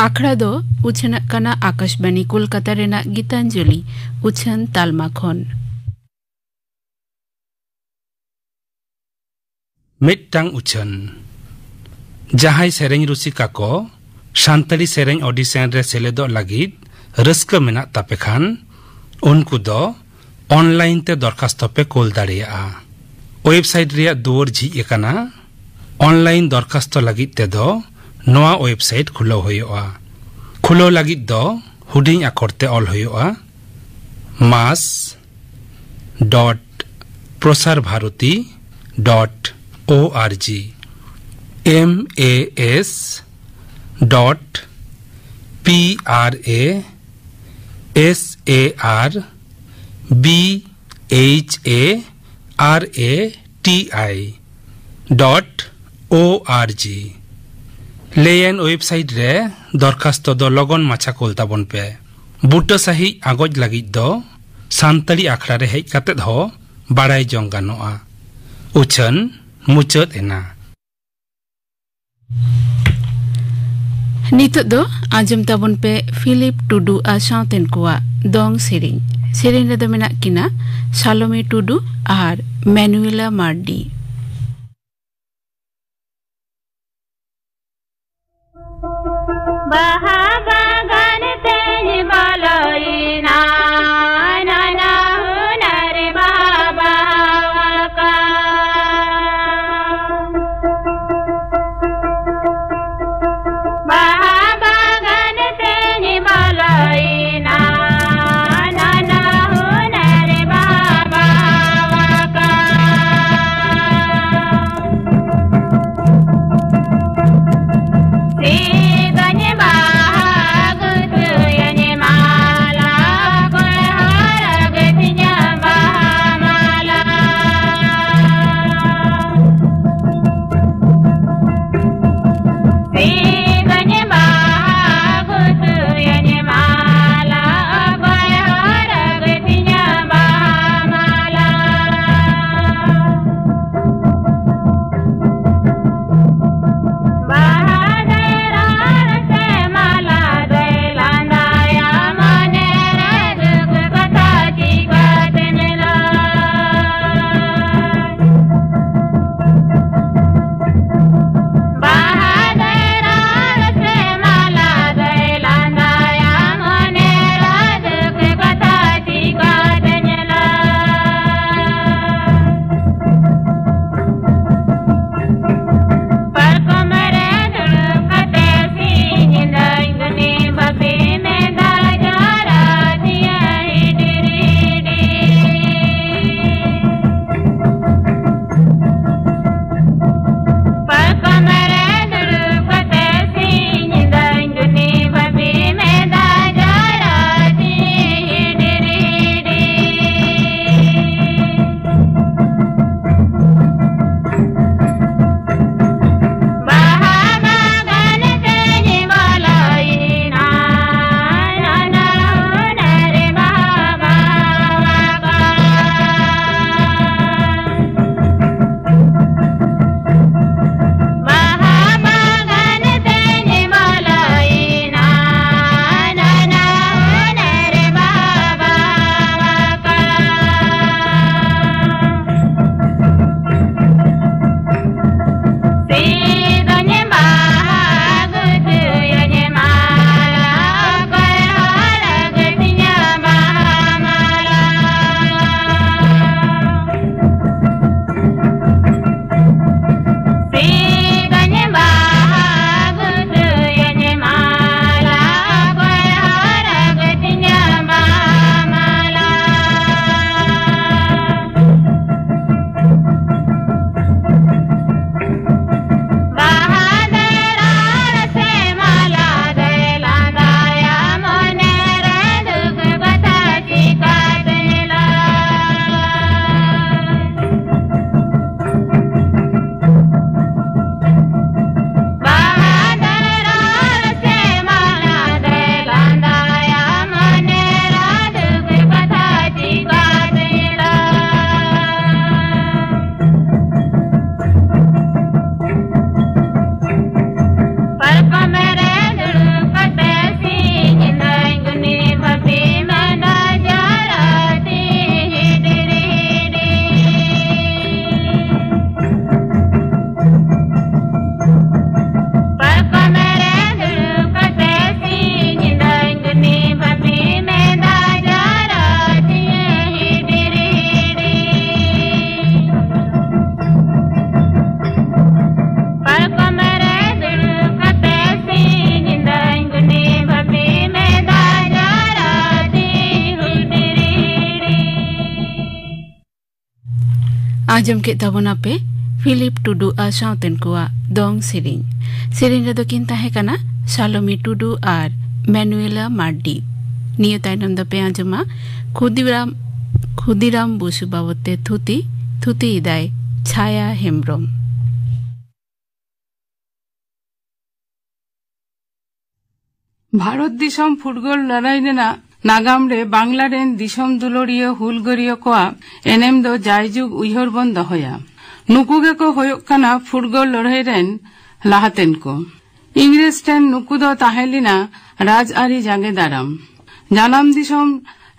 ᱟᱠᱷᱲᱟ ᱫᱚ ᱩᱪᱷᱟᱹᱱᱟᱜ ᱠᱟᱱᱟ ᱟᱠᱟᱥᱵᱟᱱᱤ ᱠᱳᱞᱠᱟᱛᱟ ᱨᱮᱱᱟᱜ ᱜᱤᱛᱟᱧᱡᱚᱞᱤ ᱩᱪᱷᱟᱹᱱ ᱛᱟᱞᱢᱟ ᱠᱷᱚᱱ᱾ ᱢᱤᱫᱴᱟᱝ ᱩᱪᱷᱟᱹᱱ᱾ ᱡᱟᱦᱟᱸᱭ ᱥᱮᱨᱮᱧ ᱨᱩᱥᱤᱠᱟ ᱠᱚ ᱥᱟᱱᱛᱟᱲᱤ ᱥᱮᱨᱮᱧ audition ᱨᱮ ᱥᱮᱞᱮᱫᱚᱜ ᱞᱟᱹᱜᱤᱫ ᱨᱟᱹᱥᱠᱟᱹ ᱢᱮᱱᱟᱜ ᱛᱟᱯᱮ ᱠᱷᱟᱱ, ᱩᱱᱠᱩ ᱫᱚ online ᱛᱮ ᱫᱚᱨᱠᱷᱟᱥᱛᱚ ᱯᱮ ᱠᱳᱞ ᱫᱟᱲᱮᱭᱟᱜᱼᱟ᱾ Website ᱨᱮᱭᱟᱜ ᱫᱩᱣᱟᱹᱨ ᱡᱷᱤᱡ ᱟᱠᱟᱱᱟ᱾ Online ᱫᱚᱨᱠᱷᱟᱥᱛᱚ ᱞᱟᱹᱜᱤᱫ ᱛᱮᱫᱚ ᱱᱚᱣᱟ website ᱠᱷᱩᱞᱟᱹᱣ ᱦᱩᱭᱩᱜᱼᱟ᱾ ᱠᱷᱩᱞᱟᱹᱣ ᱞᱟᱹᱜᱤᱫ ᱫᱚ ᱦᱩᱰᱤᱧ ᱟᱠᱷᱚᱨ ᱛᱮ ᱚᱞ ᱦᱩᱭᱩᱜᱼᱟ, mass dot prasar bharati dot org, M A S dot P R A S A R B H A R A T I dot org᱾ ᱞᱟᱹᱭᱟᱱ website ᱨᱮ ᱫᱚᱨᱠᱷᱟᱥᱛᱚ ᱫᱚ ᱞᱚᱜᱚᱱ ᱢᱟᱪᱷᱟ ᱠᱳᱞ ᱛᱟᱵᱚᱱ ᱯᱮ᱾ ᱵᱩᱴᱟᱹ ᱥᱟᱹᱦᱤᱡ ᱟᱸᱜᱚᱪ ᱞᱟᱹᱜᱤᱫ ᱫᱚ ᱥᱟᱱᱛᱟᱲᱤ ᱟᱠᱷᱲᱟ ᱨᱮ ᱦᱮᱡ ᱠᱟᱛᱮᱫ ᱦᱚᱸ ᱵᱟᱲᱟᱭ ᱡᱚᱝ ᱜᱟᱱᱚᱜᱼᱟ᱾ ᱩᱪᱷᱟᱹᱱ ᱢᱩᱪᱟᱹᱫ ᱮᱱᱟ᱾ ᱱᱤᱛᱚᱜ ᱫᱚ ᱟᱸᱡᱚᱢ ᱛᱟᱵᱚᱱ ᱯᱮ ᱯᱷᱤᱞᱤᱯ ᱴᱩᱰᱩ ᱟᱨ ᱥᱟᱶᱛᱮᱱ ᱠᱚᱣᱟᱜ ᱫᱚᱝ ᱥᱮᱨᱮᱧ᱾ ᱥᱮᱨᱮᱧ ᱨᱮᱫᱚ ᱢᱮᱱᱟᱜ ᱠᱤᱱᱟ ᱥᱟᱞᱚᱢᱤ ᱴᱩᱰᱩ ᱟᱨ ᱢᱮᱱᱩᱭᱮᱞᱟ ᱢᱟᱨᱰᱤ᱾ ᱵᱟᱦᱟ ᱵᱟᱜᱟᱱ ᱛᱮᱧ ᱵᱚᱞᱚᱭᱮᱱᱟ, ᱱᱟᱱᱟ ᱦᱩᱱᱟᱹᱨ ᱵᱟᱦᱟ ᱵᱟᱦᱟᱣᱟᱠᱟᱱ᱾ ᱵᱟᱦᱟ ᱵᱟᱜᱟᱱ ᱛᱮᱧ ᱵᱚᱞᱚᱭᱮᱱᱟ, ᱱᱟᱱᱟ ᱦᱩᱱᱟᱹᱨ ᱵᱟᱦᱟ ᱵᱟᱦᱟᱣᱟᱠᱟᱱ᱾ ᱥᱤᱫᱚᱧ ᱵᱟᱦᱟ ᱟᱸᱡᱚᱢ ᱠᱮᱫ ᱛᱟᱵᱚᱱᱟ ᱯᱮ ᱯᱷᱤᱞᱤᱯ ᱴᱩᱰᱩ ᱟᱨ ᱥᱟᱶᱛᱮᱱ ᱠᱚᱣᱟᱜ ᱫᱚᱝ ᱥᱮᱨᱮᱧ᱾ ᱥᱮᱨᱮᱧ ᱨᱮᱫᱚ ᱠᱤᱱ ᱛᱟᱦᱮᱸ ᱠᱟᱱᱟ ᱥᱟᱞᱚᱢᱤ ᱴᱩᱰᱩ ᱟᱨ ᱢᱮᱱᱩᱭᱮᱞᱟ ᱢᱟᱨᱰᱤ᱾ ᱱᱤᱭᱟᱹ ᱛᱟᱭᱱᱚᱢ ᱫᱚᱯᱮ ᱟᱸᱡᱚᱢᱟ ᱠᱷᱩᱫᱤᱨᱟᱢ, ᱠᱷᱩᱫᱤᱨᱟᱢ ᱵᱚᱥᱩ ᱵᱟᱵᱚᱫ ᱛᱮ ᱛᱷᱩᱛᱤ, ᱛᱷᱩᱛᱤᱭᱮᱫᱟᱭ ᱪᱷᱟᱭᱟ ᱦᱮᱢᱵᱽᱨᱚᱢ᱾ ᱵᱷᱟᱨᱚᱛ ᱫᱤᱥᱚᱢ ᱯᱷᱩᱨᱜᱟᱹᱞ ᱞᱟᱹᱲᱦᱟᱹᱭ ᱨᱮᱱᱟᱜ ᱱᱟᱜᱟᱢ ᱨᱮ ᱵᱟᱝᱞᱟ ᱨᱮᱱ ᱫᱤᱥᱚᱢ ᱫᱩᱞᱟᱹᱲᱤᱭᱟᱹ ᱦᱩᱞᱜᱟᱹᱨᱤᱭᱟᱹ ᱠᱚᱣᱟᱜ ᱮᱱᱮᱢ ᱫᱚ ᱡᱟᱭᱡᱩᱜᱽ ᱩᱭᱦᱟᱹᱨ ᱵᱚᱱ ᱫᱚᱦᱚᱭᱟ᱾ ᱱᱩᱠᱩ ᱜᱮᱠᱚ ᱦᱩᱭᱩᱜ ᱠᱟᱱᱟ ᱯᱷᱩᱨᱜᱟᱹᱞ ᱞᱟᱹᱲᱦᱟᱹᱭ ᱨᱮᱱ ᱞᱟᱦᱟᱛᱮᱱ ᱠᱚ᱾ ᱤᱝᱨᱮᱡᱽ ᱴᱷᱮᱱ ᱱᱩᱠᱩ ᱫᱚ ᱛᱟᱦᱮᱸ ᱞᱮᱱᱟ ᱨᱟᱡᱽᱟᱹᱨᱤ ᱡᱟᱸᱜᱮ ᱫᱟᱨᱟᱢ᱾ ᱡᱟᱱᱟᱢ ᱫᱤᱥᱚᱢ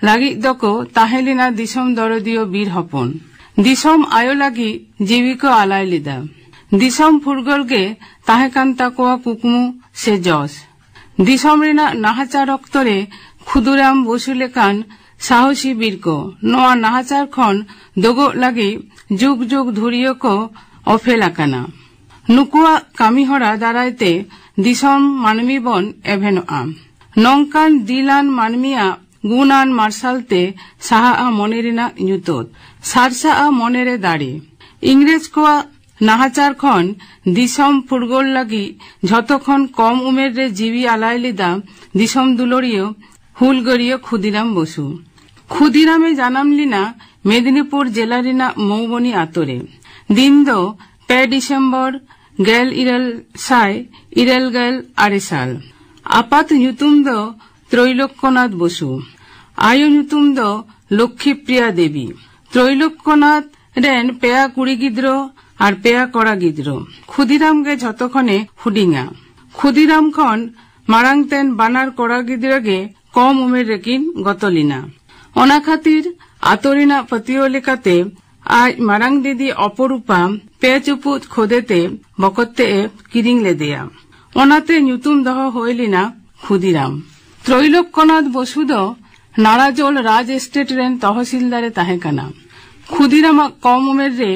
ᱞᱟᱹᱜᱤᱫ ᱫᱚᱠᱚ ᱛᱟᱦᱮᱸ ᱞᱮᱱᱟ ᱫᱤᱥᱚᱢ ᱫᱚᱨᱚᱫᱤᱭᱟᱹ ᱵᱤᱨ ᱦᱚᱯᱚᱱ᱾ ᱫᱤᱥᱚᱢ ᱟᱭᱳ ᱞᱟᱹᱜᱤᱫ ᱡᱤᱣᱤ ᱠᱚ ᱟᱞᱟᱭ ᱞᱮᱫᱟ᱾ ᱫᱤᱥᱚᱢ ᱯᱷᱩᱨᱜᱟᱹᱞ ᱜᱮ ᱛᱟᱦᱮᱸ ᱠᱟᱱ ᱛᱟᱠᱚᱣᱟ ᱠᱩᱠᱢᱩ ᱥᱮ ᱡᱚᱥ᱾ ᱫᱤᱥᱚᱢ ᱨᱮᱱᱟᱜ ᱱᱟᱦᱟᱪᱟᱨ ᱚᱠᱛᱚ ᱨᱮ ᱠᱷᱩᱫᱩᱨᱟᱢ ᱵᱚᱥᱩ ᱞᱮᱠᱟᱱ ᱥᱟᱦᱚᱥᱤ ᱵᱤᱨ ᱠᱚ ᱱᱚᱣᱟ ᱱᱟᱦᱟᱪᱟᱨ ᱠᱷᱚᱱ ᱫᱚᱜᱚᱜ ᱞᱟᱹᱜᱤᱫ ᱡᱩᱜᱽ ᱡᱩᱜᱽ ᱫᱷᱩᱨᱤᱭᱟᱹ ᱠᱚ ᱚᱯᱮᱞ ᱟᱠᱟᱱᱟ᱾ ᱱᱩᱠᱩᱣᱟᱜ ᱠᱟᱹᱢᱤ ᱦᱚᱨᱟ ᱫᱟᱨᱟᱭ ᱛᱮ ᱫᱤᱥᱚᱢ ᱢᱟᱹᱱᱢᱤ ᱵᱚᱱ ᱮᱵᱷᱮᱱᱚᱜᱼᱟ᱾ ᱱᱚᱝᱠᱟᱱ ᱫᱤᱞᱟᱱ ᱢᱟᱹᱱᱢᱤᱭᱟᱜ ᱜᱩᱱᱟᱱ ᱢᱟᱨᱥᱟᱞ ᱛᱮ ᱥᱟᱦᱟᱜᱼᱟ ᱢᱚᱱᱮ ᱨᱮᱱᱟᱜ ᱧᱩᱛᱟᱹᱛ, ᱥᱟᱨᱥᱟᱜᱼᱟ ᱢᱚᱱᱮ ᱨᱮ ᱫᱟᱲᱮ᱾ ᱤᱝᱨᱮᱡᱽ ᱠᱚᱣᱟᱜ ᱱᱟᱦᱟᱪᱟᱨ ᱠᱷᱚᱱ ᱫᱤᱥᱚᱢ ᱯᱷᱩᱨᱜᱟᱹᱞ ᱞᱟᱹᱜᱤᱫ ᱡᱷᱚᱛᱚ ᱠᱷᱚᱱ ᱠᱚᱢ ᱩᱢᱮᱨ ᱨᱮ ᱡᱤᱣᱤ ᱟᱞᱟᱭ ᱞᱮᱫᱟ ᱫᱤᱥᱚᱢ ᱫᱩᱞᱟᱹᱲᱤᱭᱟᱹ ᱦᱩᱞᱜᱟᱹᱨᱤᱭᱟᱹ ᱠᱷᱩᱫᱤᱨᱟᱢ ᱵᱚᱥᱩ᱾ ᱠᱷᱩᱫᱤᱨᱟᱢᱮ ᱡᱟᱱᱟᱢ ᱞᱮᱱᱟ ᱢᱮᱫᱤᱱᱤᱯᱩᱨ ᱡᱮᱞᱟ ᱨᱮᱱᱟᱜ ᱢᱚᱣᱵᱚᱱᱤ ᱟᱛᱳ ᱨᱮ᱾ ᱫᱤᱱ ᱫᱚ ᱯᱮ ᱰᱤᱥᱮᱢᱵᱚᱨ ᱜᱮᱞ ᱤᱨᱟᱹᱞ ᱥᱟᱭ ᱤᱨᱟᱹᱞ ᱜᱮᱞ ᱟᱨᱮ ᱥᱟᱞ᱾ ᱟᱯᱟᱛ ᱧᱩᱛᱩᱢ ᱫᱚ ᱛᱨᱳᱭᱞᱳᱠᱭᱚᱱᱟᱛᱷ ᱵᱚᱥᱩ᱾ ᱟᱭᱳ ᱧᱩᱛᱩᱢ ᱫᱚ ᱞᱚᱠᱠᱷᱤᱯᱨᱤᱭᱟ ᱫᱮᱵᱤ᱾ ᱛᱨᱳᱭᱞᱳᱠᱭᱚᱱᱟᱛᱷ ᱨᱮᱱ ᱯᱮᱭᱟ ᱠᱩᱲᱤ ᱜᱤᱫᱽᱨᱟᱹ ᱟᱨ ᱯᱮᱭᱟ ᱠᱚᱲᱟ ᱜᱤᱫᱽᱨᱟᱹ᱾ ᱠᱷᱩᱫᱤᱨᱟᱢ ᱜᱮ ᱡᱷᱚᱛᱚ ᱠᱷᱚᱱᱮ ᱦᱩᱰᱤᱧᱟ᱾ ᱠᱷᱩᱫᱤᱨᱟᱢ ᱠᱷᱚᱱ ᱢᱟᱲᱟᱝ ᱛᱮᱱ ᱵᱟᱱᱟᱨ ᱠᱚᱲᱟ ᱜᱤᱫᱽᱨᱟᱹ ᱜᱮ ᱠᱚᱢ ᱩᱢᱮᱨ ᱨᱮᱠᱤᱱ ᱜᱚᱛᱚ ᱞᱮᱱᱟ᱾ ᱚᱱᱟ ᱠᱷᱟᱹᱛᱤᱨ ᱟᱛᱳ ᱨᱮᱱᱟᱜ ᱯᱟᱹᱛᱭᱟᱹᱣ ᱞᱮᱠᱟᱛᱮ ᱟᱡ ᱢᱟᱨᱟᱝ ᱫᱤᱫᱤ ᱚᱯᱚᱨᱩᱯᱟ ᱯᱮ ᱪᱩᱯᱩᱫ ᱠᱷᱚᱫᱮ ᱛᱮ ᱵᱚᱠᱚᱛ ᱛᱮ ᱮ ᱠᱤᱨᱤᱧ ᱞᱮᱫᱮᱭᱟ᱾ ᱚᱱᱟᱛᱮ ᱧᱩᱛᱩᱢ ᱫᱚᱦᱚ ᱦᱩᱭ ᱞᱮᱱᱟ ᱠᱷᱩᱫᱤᱨᱟᱢ᱾ ᱛᱨᱳᱭᱞᱳᱠᱭᱚᱱᱟᱛᱷ ᱵᱚᱥᱩ ᱫᱚ ᱱᱟᱲᱟᱡᱳᱞ ᱨᱟᱡᱽ ᱮᱥᱴᱮᱴ ᱨᱮᱱ ᱛᱚᱦᱥᱤᱞᱫᱟᱨ ᱮ ᱛᱟᱦᱮᱸ ᱠᱟᱱᱟ᱾ ᱠᱷᱩᱫᱤᱨᱟᱢᱟᱜ ᱠᱚᱢ ᱩᱢᱮᱨ ᱨᱮ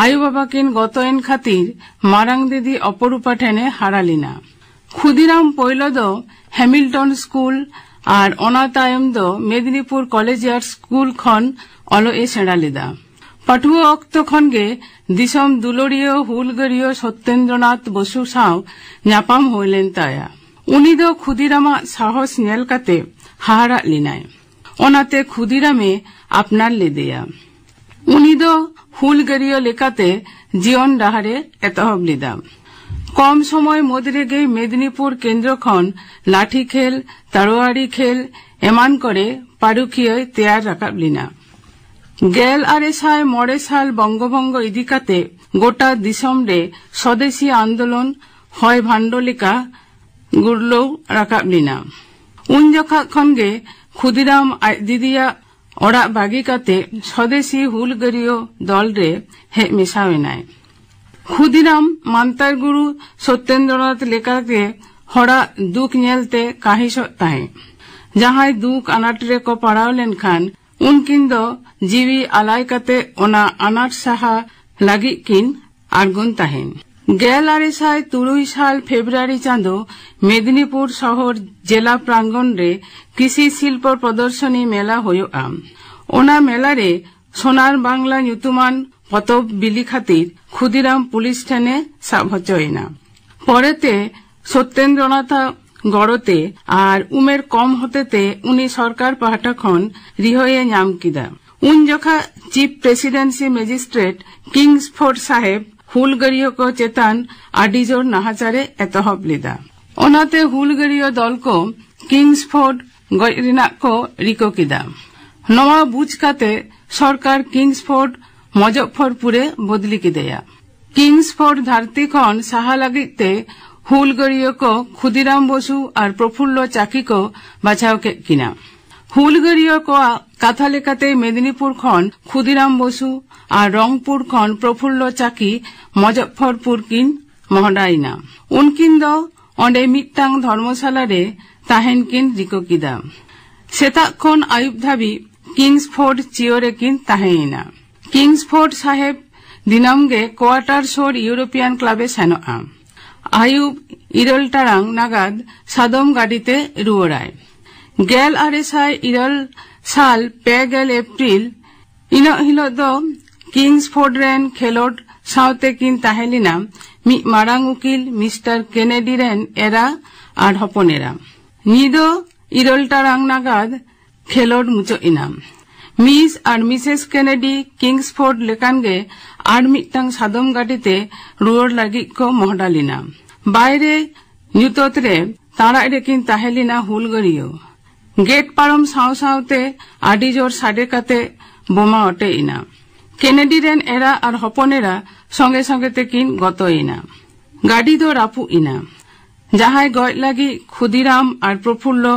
ᱟᱭᱳ ᱵᱟᱵᱟ ᱠᱤᱱ ᱜᱚᱛᱚᱭᱮᱱ ᱠᱷᱟᱹᱛᱤᱨ ᱢᱟᱨᱟᱝ ᱫᱤᱫᱤ ᱚᱯᱚᱨᱩᱯᱟ ᱴᱷᱮᱱ ᱮ ᱦᱟᱨᱟ ᱞᱮᱱᱟ᱾ ᱠᱷᱩᱫᱤᱨᱟᱢ ᱯᱳᱭᱞᱳ ᱫᱚ ᱦᱮᱢᱤᱞᱴᱚᱱ ᱥᱠᱩᱞ ᱟᱨ ᱚᱱᱟ ᱛᱟᱭᱚᱢ ᱫᱚ ᱢᱮᱫᱤᱱᱤᱯᱩᱨ ᱠᱚᱞᱮᱡᱤᱭᱟᱴ ᱥᱠᱩᱞ ᱠᱷᱚᱱ ᱚᱞᱚᱜ ᱮ ᱥᱮᱬᱟ ᱞᱮᱫᱟ᱾ ᱯᱟᱹᱴᱷᱩᱣᱟᱹ ᱚᱠᱛᱚ ᱠᱷᱚᱱ ᱜᱮ ᱫᱤᱥᱚᱢ ᱫᱩᱞᱟᱹᱲᱤᱭᱟᱹ ᱦᱩᱞᱜᱟᱹᱨᱤᱭᱟᱹ ᱥᱚᱛᱭᱮᱱᱫᱨᱚᱱᱟᱛᱷ ᱵᱚᱥᱩ ᱥᱟᱶ ᱧᱟᱯᱟᱢ ᱦᱩᱭ ᱞᱮᱱ ᱛᱟᱭᱟ᱾ ᱩᱱᱤ ᱫᱚ ᱠᱷᱩᱫᱤᱨᱟᱢᱟᱜ ᱥᱟᱦᱚᱥ ᱧᱮᱞ ᱠᱟᱛᱮ ᱦᱟᱦᱟᱲᱟᱜ ᱞᱮᱱᱟᱭ᱾ ᱚᱱᱟᱛᱮ ᱠᱷᱩᱫᱤᱨᱟᱢᱮ ᱟᱯᱱᱟᱨ ᱞᱮᱫᱮᱭᱟ᱾ ᱩᱱᱤ ᱫᱚ ᱦᱩᱞᱜᱟᱹᱨᱤᱭᱟᱹ ᱞᱮᱠᱟᱛᱮ ᱡᱤᱭᱚᱱ ᱰᱟᱦᱟᱨᱮ ᱮᱛᱚᱦᱚᱵ ᱞᱮᱫᱟ᱾ ᱠᱚᱢ ᱥᱚᱢᱚᱭ ᱢᱩᱫᱽ ᱨᱮᱜᱮ ᱢᱮᱫᱤᱱᱤᱯᱩᱨ ᱠᱮᱱᱫᱨᱚ ᱠᱷᱚᱱ ᱞᱟᱴᱷᱤ ᱠᱷᱮᱞ, ᱛᱟᱲᱣᱟᱲᱤ ᱠᱷᱮᱞ ᱮᱢᱟᱱ ᱠᱚᱨᱮ ᱯᱟᱹᱨᱩᱠᱷᱤᱭᱟᱹᱭ ᱛᱮᱭᱟᱨ ᱨᱟᱠᱟᱵ ᱞᱮᱱᱟ᱾ ᱜᱮᱞ ᱟᱨᱮ ᱥᱟᱭ ᱢᱚᱬᱮ ᱥᱟᱞ ᱵᱚᱝᱜᱚᱵᱷᱚᱝᱜᱚ ᱤᱫᱤ ᱠᱟᱛᱮ ᱜᱚᱴᱟ ᱫᱤᱥᱚᱢ ᱨᱮ ᱥᱚᱫᱮᱥᱤ ᱟᱱᱫᱳᱞᱚᱱ ᱦᱚᱭ ᱵᱷᱟᱱᱰᱚ ᱞᱮᱠᱟ ᱜᱩᱨᱞᱟᱹᱣ ᱨᱟᱠᱟᱵ ᱞᱮᱱᱟ᱾ ᱩᱱ ᱡᱚᱠᱷᱟ ᱠᱷᱚᱱ ᱜᱮ ᱠᱷᱩᱫᱤᱨᱟᱢ ᱟᱡ ᱫᱤᱫᱤᱭᱟᱜ ᱚᱲᱟᱜ ᱵᱟᱹᱜᱤ ᱠᱟᱛᱮ ᱥᱚᱫᱮᱥᱤ ᱦᱩᱞᱜᱟᱹᱨᱤᱭᱟᱹ ᱫᱚᱞ ᱨᱮ ᱦᱮᱡ ᱢᱮᱥᱟᱣ ᱮᱱᱟᱭ᱾ ᱠᱷᱩᱫᱤᱨᱟᱢ ᱢᱟᱱᱛᱟᱨ ᱜᱩᱨᱩ ᱥᱚᱛᱭᱮᱱᱫᱨᱚᱱᱟᱛᱷ ᱞᱮᱠᱟᱜᱮ ᱦᱚᱲᱟᱜ ᱫᱩᱠ ᱧᱮᱞᱛᱮ ᱠᱟᱹᱦᱤᱥᱚᱜ ᱛᱟᱦᱮᱸᱫ᱾ ᱡᱟᱦᱟᱸᱭ ᱫᱩᱠ ᱟᱱᱟᱴ ᱨᱮᱠᱚ ᱯᱟᱲᱟᱣ ᱞᱮᱱᱠᱷᱟᱱ ᱩᱱᱠᱤᱱ ᱫᱚ ᱡᱤᱣᱤ ᱟᱞᱟᱭ ᱠᱟᱛᱮ ᱚᱱᱟ ᱟᱱᱟᱴ ᱥᱟᱦᱟ ᱞᱟᱹᱜᱤᱫ ᱠᱤᱱ ᱟᱬᱜᱚᱱ ᱛᱟᱦᱮᱸᱱ᱾ ᱜᱮᱞ ᱟᱨᱮ ᱥᱟᱭ ᱛᱩᱨᱩᱭ ᱥᱟᱞ ᱯᱷᱮᱵᱨᱩᱣᱟᱨᱤ ᱪᱟᱸᱫᱚ ᱢᱮᱫᱤᱱᱤᱯᱩᱨ ᱥᱚᱦᱚᱨ ᱡᱮᱞᱟ ᱯᱨᱟᱝᱜᱚᱱ ᱨᱮ ᱠᱨᱤᱥᱤ ᱥᱤᱞᱯᱚ ᱯᱨᱚᱫᱚᱨᱥᱚᱱᱤ ᱢᱮᱞᱟ ᱦᱩᱭᱩᱜᱼᱟ᱾ ᱚᱱᱟ ᱢᱮᱞᱟ ᱨᱮ ᱥᱳᱱᱟᱨ ᱵᱟᱝᱞᱟ ᱧᱩᱛᱩᱢᱟᱱ ᱯᱚᱛᱚᱵ ᱵᱤᱞᱤ ᱠᱷᱟᱹᱛᱤᱨ ᱠᱷᱩᱫᱤᱨᱟᱢ ᱯᱩᱞᱤᱥ ᱴᱷᱮᱱᱮ ᱥᱟᱵ ᱦᱚᱪᱚᱭᱮᱱᱟ᱾ ᱯᱚᱨᱮᱛᱮ ᱥᱚᱛᱭᱮᱱᱫᱨᱚᱱᱟᱛᱷ ᱟᱜ ᱜᱚᱲᱚᱛᱮ ᱟᱨ ᱩᱢᱮᱨ ᱠᱚᱢ ᱦᱚᱛᱮᱛᱮ ᱩᱱᱤ ᱥᱚᱨᱠᱟᱨ ᱯᱟᱦᱴᱟ ᱠᱷᱚᱱ ᱨᱤᱦᱟᱹᱭᱮ ᱧᱟᱢ ᱠᱮᱫᱟ᱾ ᱩᱱ ᱡᱚᱠᱷᱟ ᱪᱤᱯ ᱯᱨᱮᱥᱤᱰᱮᱱᱥᱤ ᱢᱮᱡᱤᱥᱴᱨᱮᱴ ᱠᱤᱝᱥᱯᱷᱳᱨᱰ ᱥᱟᱦᱮᱵ ᱦᱩᱞᱜᱟᱹᱨᱤᱭᱟᱹ ᱠᱚ ᱪᱮᱛᱟᱱ ᱟᱹᱰᱤ ᱡᱳᱨ ᱱᱟᱦᱟᱪᱟᱨᱮ ᱮᱛᱚᱦᱚᱵ ᱞᱮᱫᱟ᱾ ᱚᱱᱟᱛᱮ ᱦᱩᱞᱜᱟᱹᱨᱤᱭᱟᱹ ᱫᱚᱞ ᱠᱚ ᱠᱤᱝᱥᱯᱷᱳᱨᱰ ᱜᱚᱡ ᱨᱮᱱᱟᱜ ᱠᱚ ᱨᱤᱠᱟᱹ ᱠᱮᱫᱟ᱾ ᱱᱚᱣᱟ ᱵᱩᱡᱽ ᱠᱟᱛᱮ ᱥᱚᱨᱠᱟᱨ ᱠᱤᱝᱥᱯᱷᱳᱨᱰ ᱢᱚᱡᱚᱯᱷᱚᱨᱯᱩᱨᱮ ᱵᱚᱫᱞᱤ ᱠᱮᱫᱮᱭᱟ᱾ ᱠᱤᱝᱥᱯᱷᱳᱨᱰ ᱫᱷᱟᱹᱨᱛᱤ ᱠᱷᱚᱱ ᱥᱟᱦᱟ ᱞᱟᱹᱜᱤᱫ ᱛᱮ ᱦᱩᱞᱜᱟᱹᱨᱤᱭᱟᱹ ᱠᱚ ᱠᱷᱩᱫᱤᱨᱟᱢ ᱵᱚᱥᱩ ᱟᱨ ᱯᱨᱚᱯᱷᱩᱞᱞᱚ ᱪᱟᱠᱤ ᱠᱚ ᱵᱟᱪᱷᱟᱣ ᱠᱮᱫ ᱠᱤᱱᱟ᱾ ᱦᱩᱞᱜᱟᱹᱨᱤᱭᱟᱹ ᱠᱚᱣᱟᱜ ᱠᱟᱛᱷᱟ ᱞᱮᱠᱟᱛᱮ ᱢᱮᱫᱤᱱᱤᱯᱩᱨ ᱠᱷᱚᱱ ᱠᱷᱩᱫᱤᱨᱟᱢ ᱵᱚᱥᱩ ᱟᱨ ᱨᱚᱝᱯᱩᱨ ᱠᱷᱚᱱ ᱯᱨᱚᱯᱷᱩᱞᱞᱚ ᱪᱟᱠᱤ ᱢᱚᱡᱚᱯᱷᱚᱨᱯᱩᱨ ᱠᱤᱱ ᱢᱚᱦᱰᱟᱭᱮᱱᱟ᱾ ᱩᱱᱠᱤᱱ ᱫᱚ ᱚᱸᱰᱮ ᱢᱤᱫᱴᱟᱝ ᱫᱷᱚᱨᱢᱚᱥᱟᱞᱟ ᱨᱮ ᱛᱟᱦᱮᱱ ᱠᱤᱱ ᱨᱤᱠᱟᱹ ᱠᱮᱫᱟ᱾ ᱥᱮᱛᱟᱜ ᱠᱷᱚᱱ ᱟᱹᱭᱩᱵ ᱫᱷᱟᱹᱵᱤᱡ ᱠᱤᱝᱥᱯᱷᱳᱨᱰ ᱪᱤᱭᱳ ᱨᱮᱠᱤᱱ ᱛᱟᱦᱮᱸᱭᱮᱱᱟ᱾ ᱠᱤᱝᱥᱯᱷᱳᱨᱰ ᱥᱟᱦᱮᱵ ᱫᱤᱱᱟᱹᱢ ᱜᱮ ᱠᱳᱣᱟᱴᱟᱨ ᱥᱳᱨ ᱤᱭᱩᱨᱳᱯᱤᱭᱟᱱ ᱠᱞᱟᱵᱽ ᱮ ᱥᱮᱱᱚᱜᱼᱟ᱾ ᱟᱹᱭᱩᱵ ᱤᱨᱟᱹᱞ ᱴᱟᱲᱟᱝ ᱱᱟᱜᱟᱫ ᱥᱟᱫᱚᱢ ᱜᱟᱹᱰᱤ ᱛᱮ ᱨᱩᱣᱟᱹᱲᱟᱭ᱾ ᱜᱮᱞ ᱟᱨᱮ ᱥᱟᱭ ᱤᱨᱟᱹᱞ ᱥᱟᱞ ᱯᱮ ᱜᱮᱞ ᱮᱯᱨᱤᱞ, ᱤᱱᱟᱹᱜ ᱦᱤᱞᱳᱜ ᱫᱚ ᱠᱤᱝᱥᱯᱷᱳᱨᱰ ᱨᱮᱱ ᱠᱷᱮᱞᱳᱰ ᱥᱟᱶᱛᱮ ᱠᱤᱱ ᱛᱟᱦᱮᱸ ᱞᱮᱱᱟ ᱢᱤᱫ ᱢᱟᱨᱟᱝ ᱩᱠᱤᱞ ᱢᱤᱥᱴᱟᱨ ᱠᱮᱱᱮᱰᱤ ᱨᱮᱱ ᱮᱨᱟ ᱟᱨ ᱦᱚᱯᱚᱱ ᱮᱨᱟ᱾ ᱧᱤᱫᱟᱹ ᱤᱨᱟᱹᱞ ᱴᱟᱲᱟᱝ ᱱᱟᱜᱟᱫ ᱠᱷᱮᱞᱳᱰ ᱢᱩᱪᱟᱹᱫ ᱮᱱᱟ᱾ ᱢᱤᱥ ᱟᱨ ᱢᱤᱥᱮᱥ ᱠᱮᱱᱮᱰᱤ ᱠᱤᱝᱥᱯᱷᱳᱨᱰ ᱞᱮᱠᱟᱱ ᱜᱮ ᱟᱨ ᱢᱤᱫᱴᱟᱝ ᱥᱟᱫᱚᱢ ᱜᱟᱹᱰᱤ ᱛᱮ ᱨᱩᱣᱟᱹᱲ ᱞᱟᱹᱜᱤᱫ ᱠᱚ ᱢᱚᱦᱰᱟ ᱞᱮᱱᱟ᱾ ᱵᱟᱭᱨᱮ ᱧᱩᱛᱟᱹᱛ ᱨᱮ ᱛᱟᱲᱟᱜ ᱨᱮᱠᱤᱱ ᱛᱟᱦᱮᱸ ᱞᱮᱱᱟ ᱦᱩᱞᱜᱟᱹᱨᱤᱭᱟᱹ᱾ ᱜᱮᱴ ᱯᱟᱨᱚᱢ ᱥᱟᱶ ᱥᱟᱶᱛᱮ ᱟᱹᱰᱤ ᱡᱳᱨ ᱥᱟᱰᱮ ᱠᱟᱛᱮ ᱵᱳᱢᱟ ᱚᱴᱮᱡ ᱮᱱᱟ᱾ ᱠᱮᱱᱮᱰᱤ ᱨᱮᱱ ᱮᱨᱟ ᱟᱨ ᱦᱚᱯᱚᱱ ᱮᱨᱟ ᱥᱚᱸᱜᱮ ᱥᱚᱸᱜᱮ ᱛᱮᱠᱤᱱ ᱜᱚᱛᱚᱭᱮᱱᱟ᱾ ᱜᱟᱹᱰᱤ ᱫᱚ ᱨᱟᱹᱯᱩᱫ ᱮᱱᱟ᱾ ᱡᱟᱦᱟᱸᱭ ᱜᱚᱡ ᱞᱟᱹᱜᱤᱫ ᱠᱷᱩᱫᱤᱨᱟᱢ ᱟᱨ ᱯᱨᱚᱯᱷᱩᱞᱞᱚ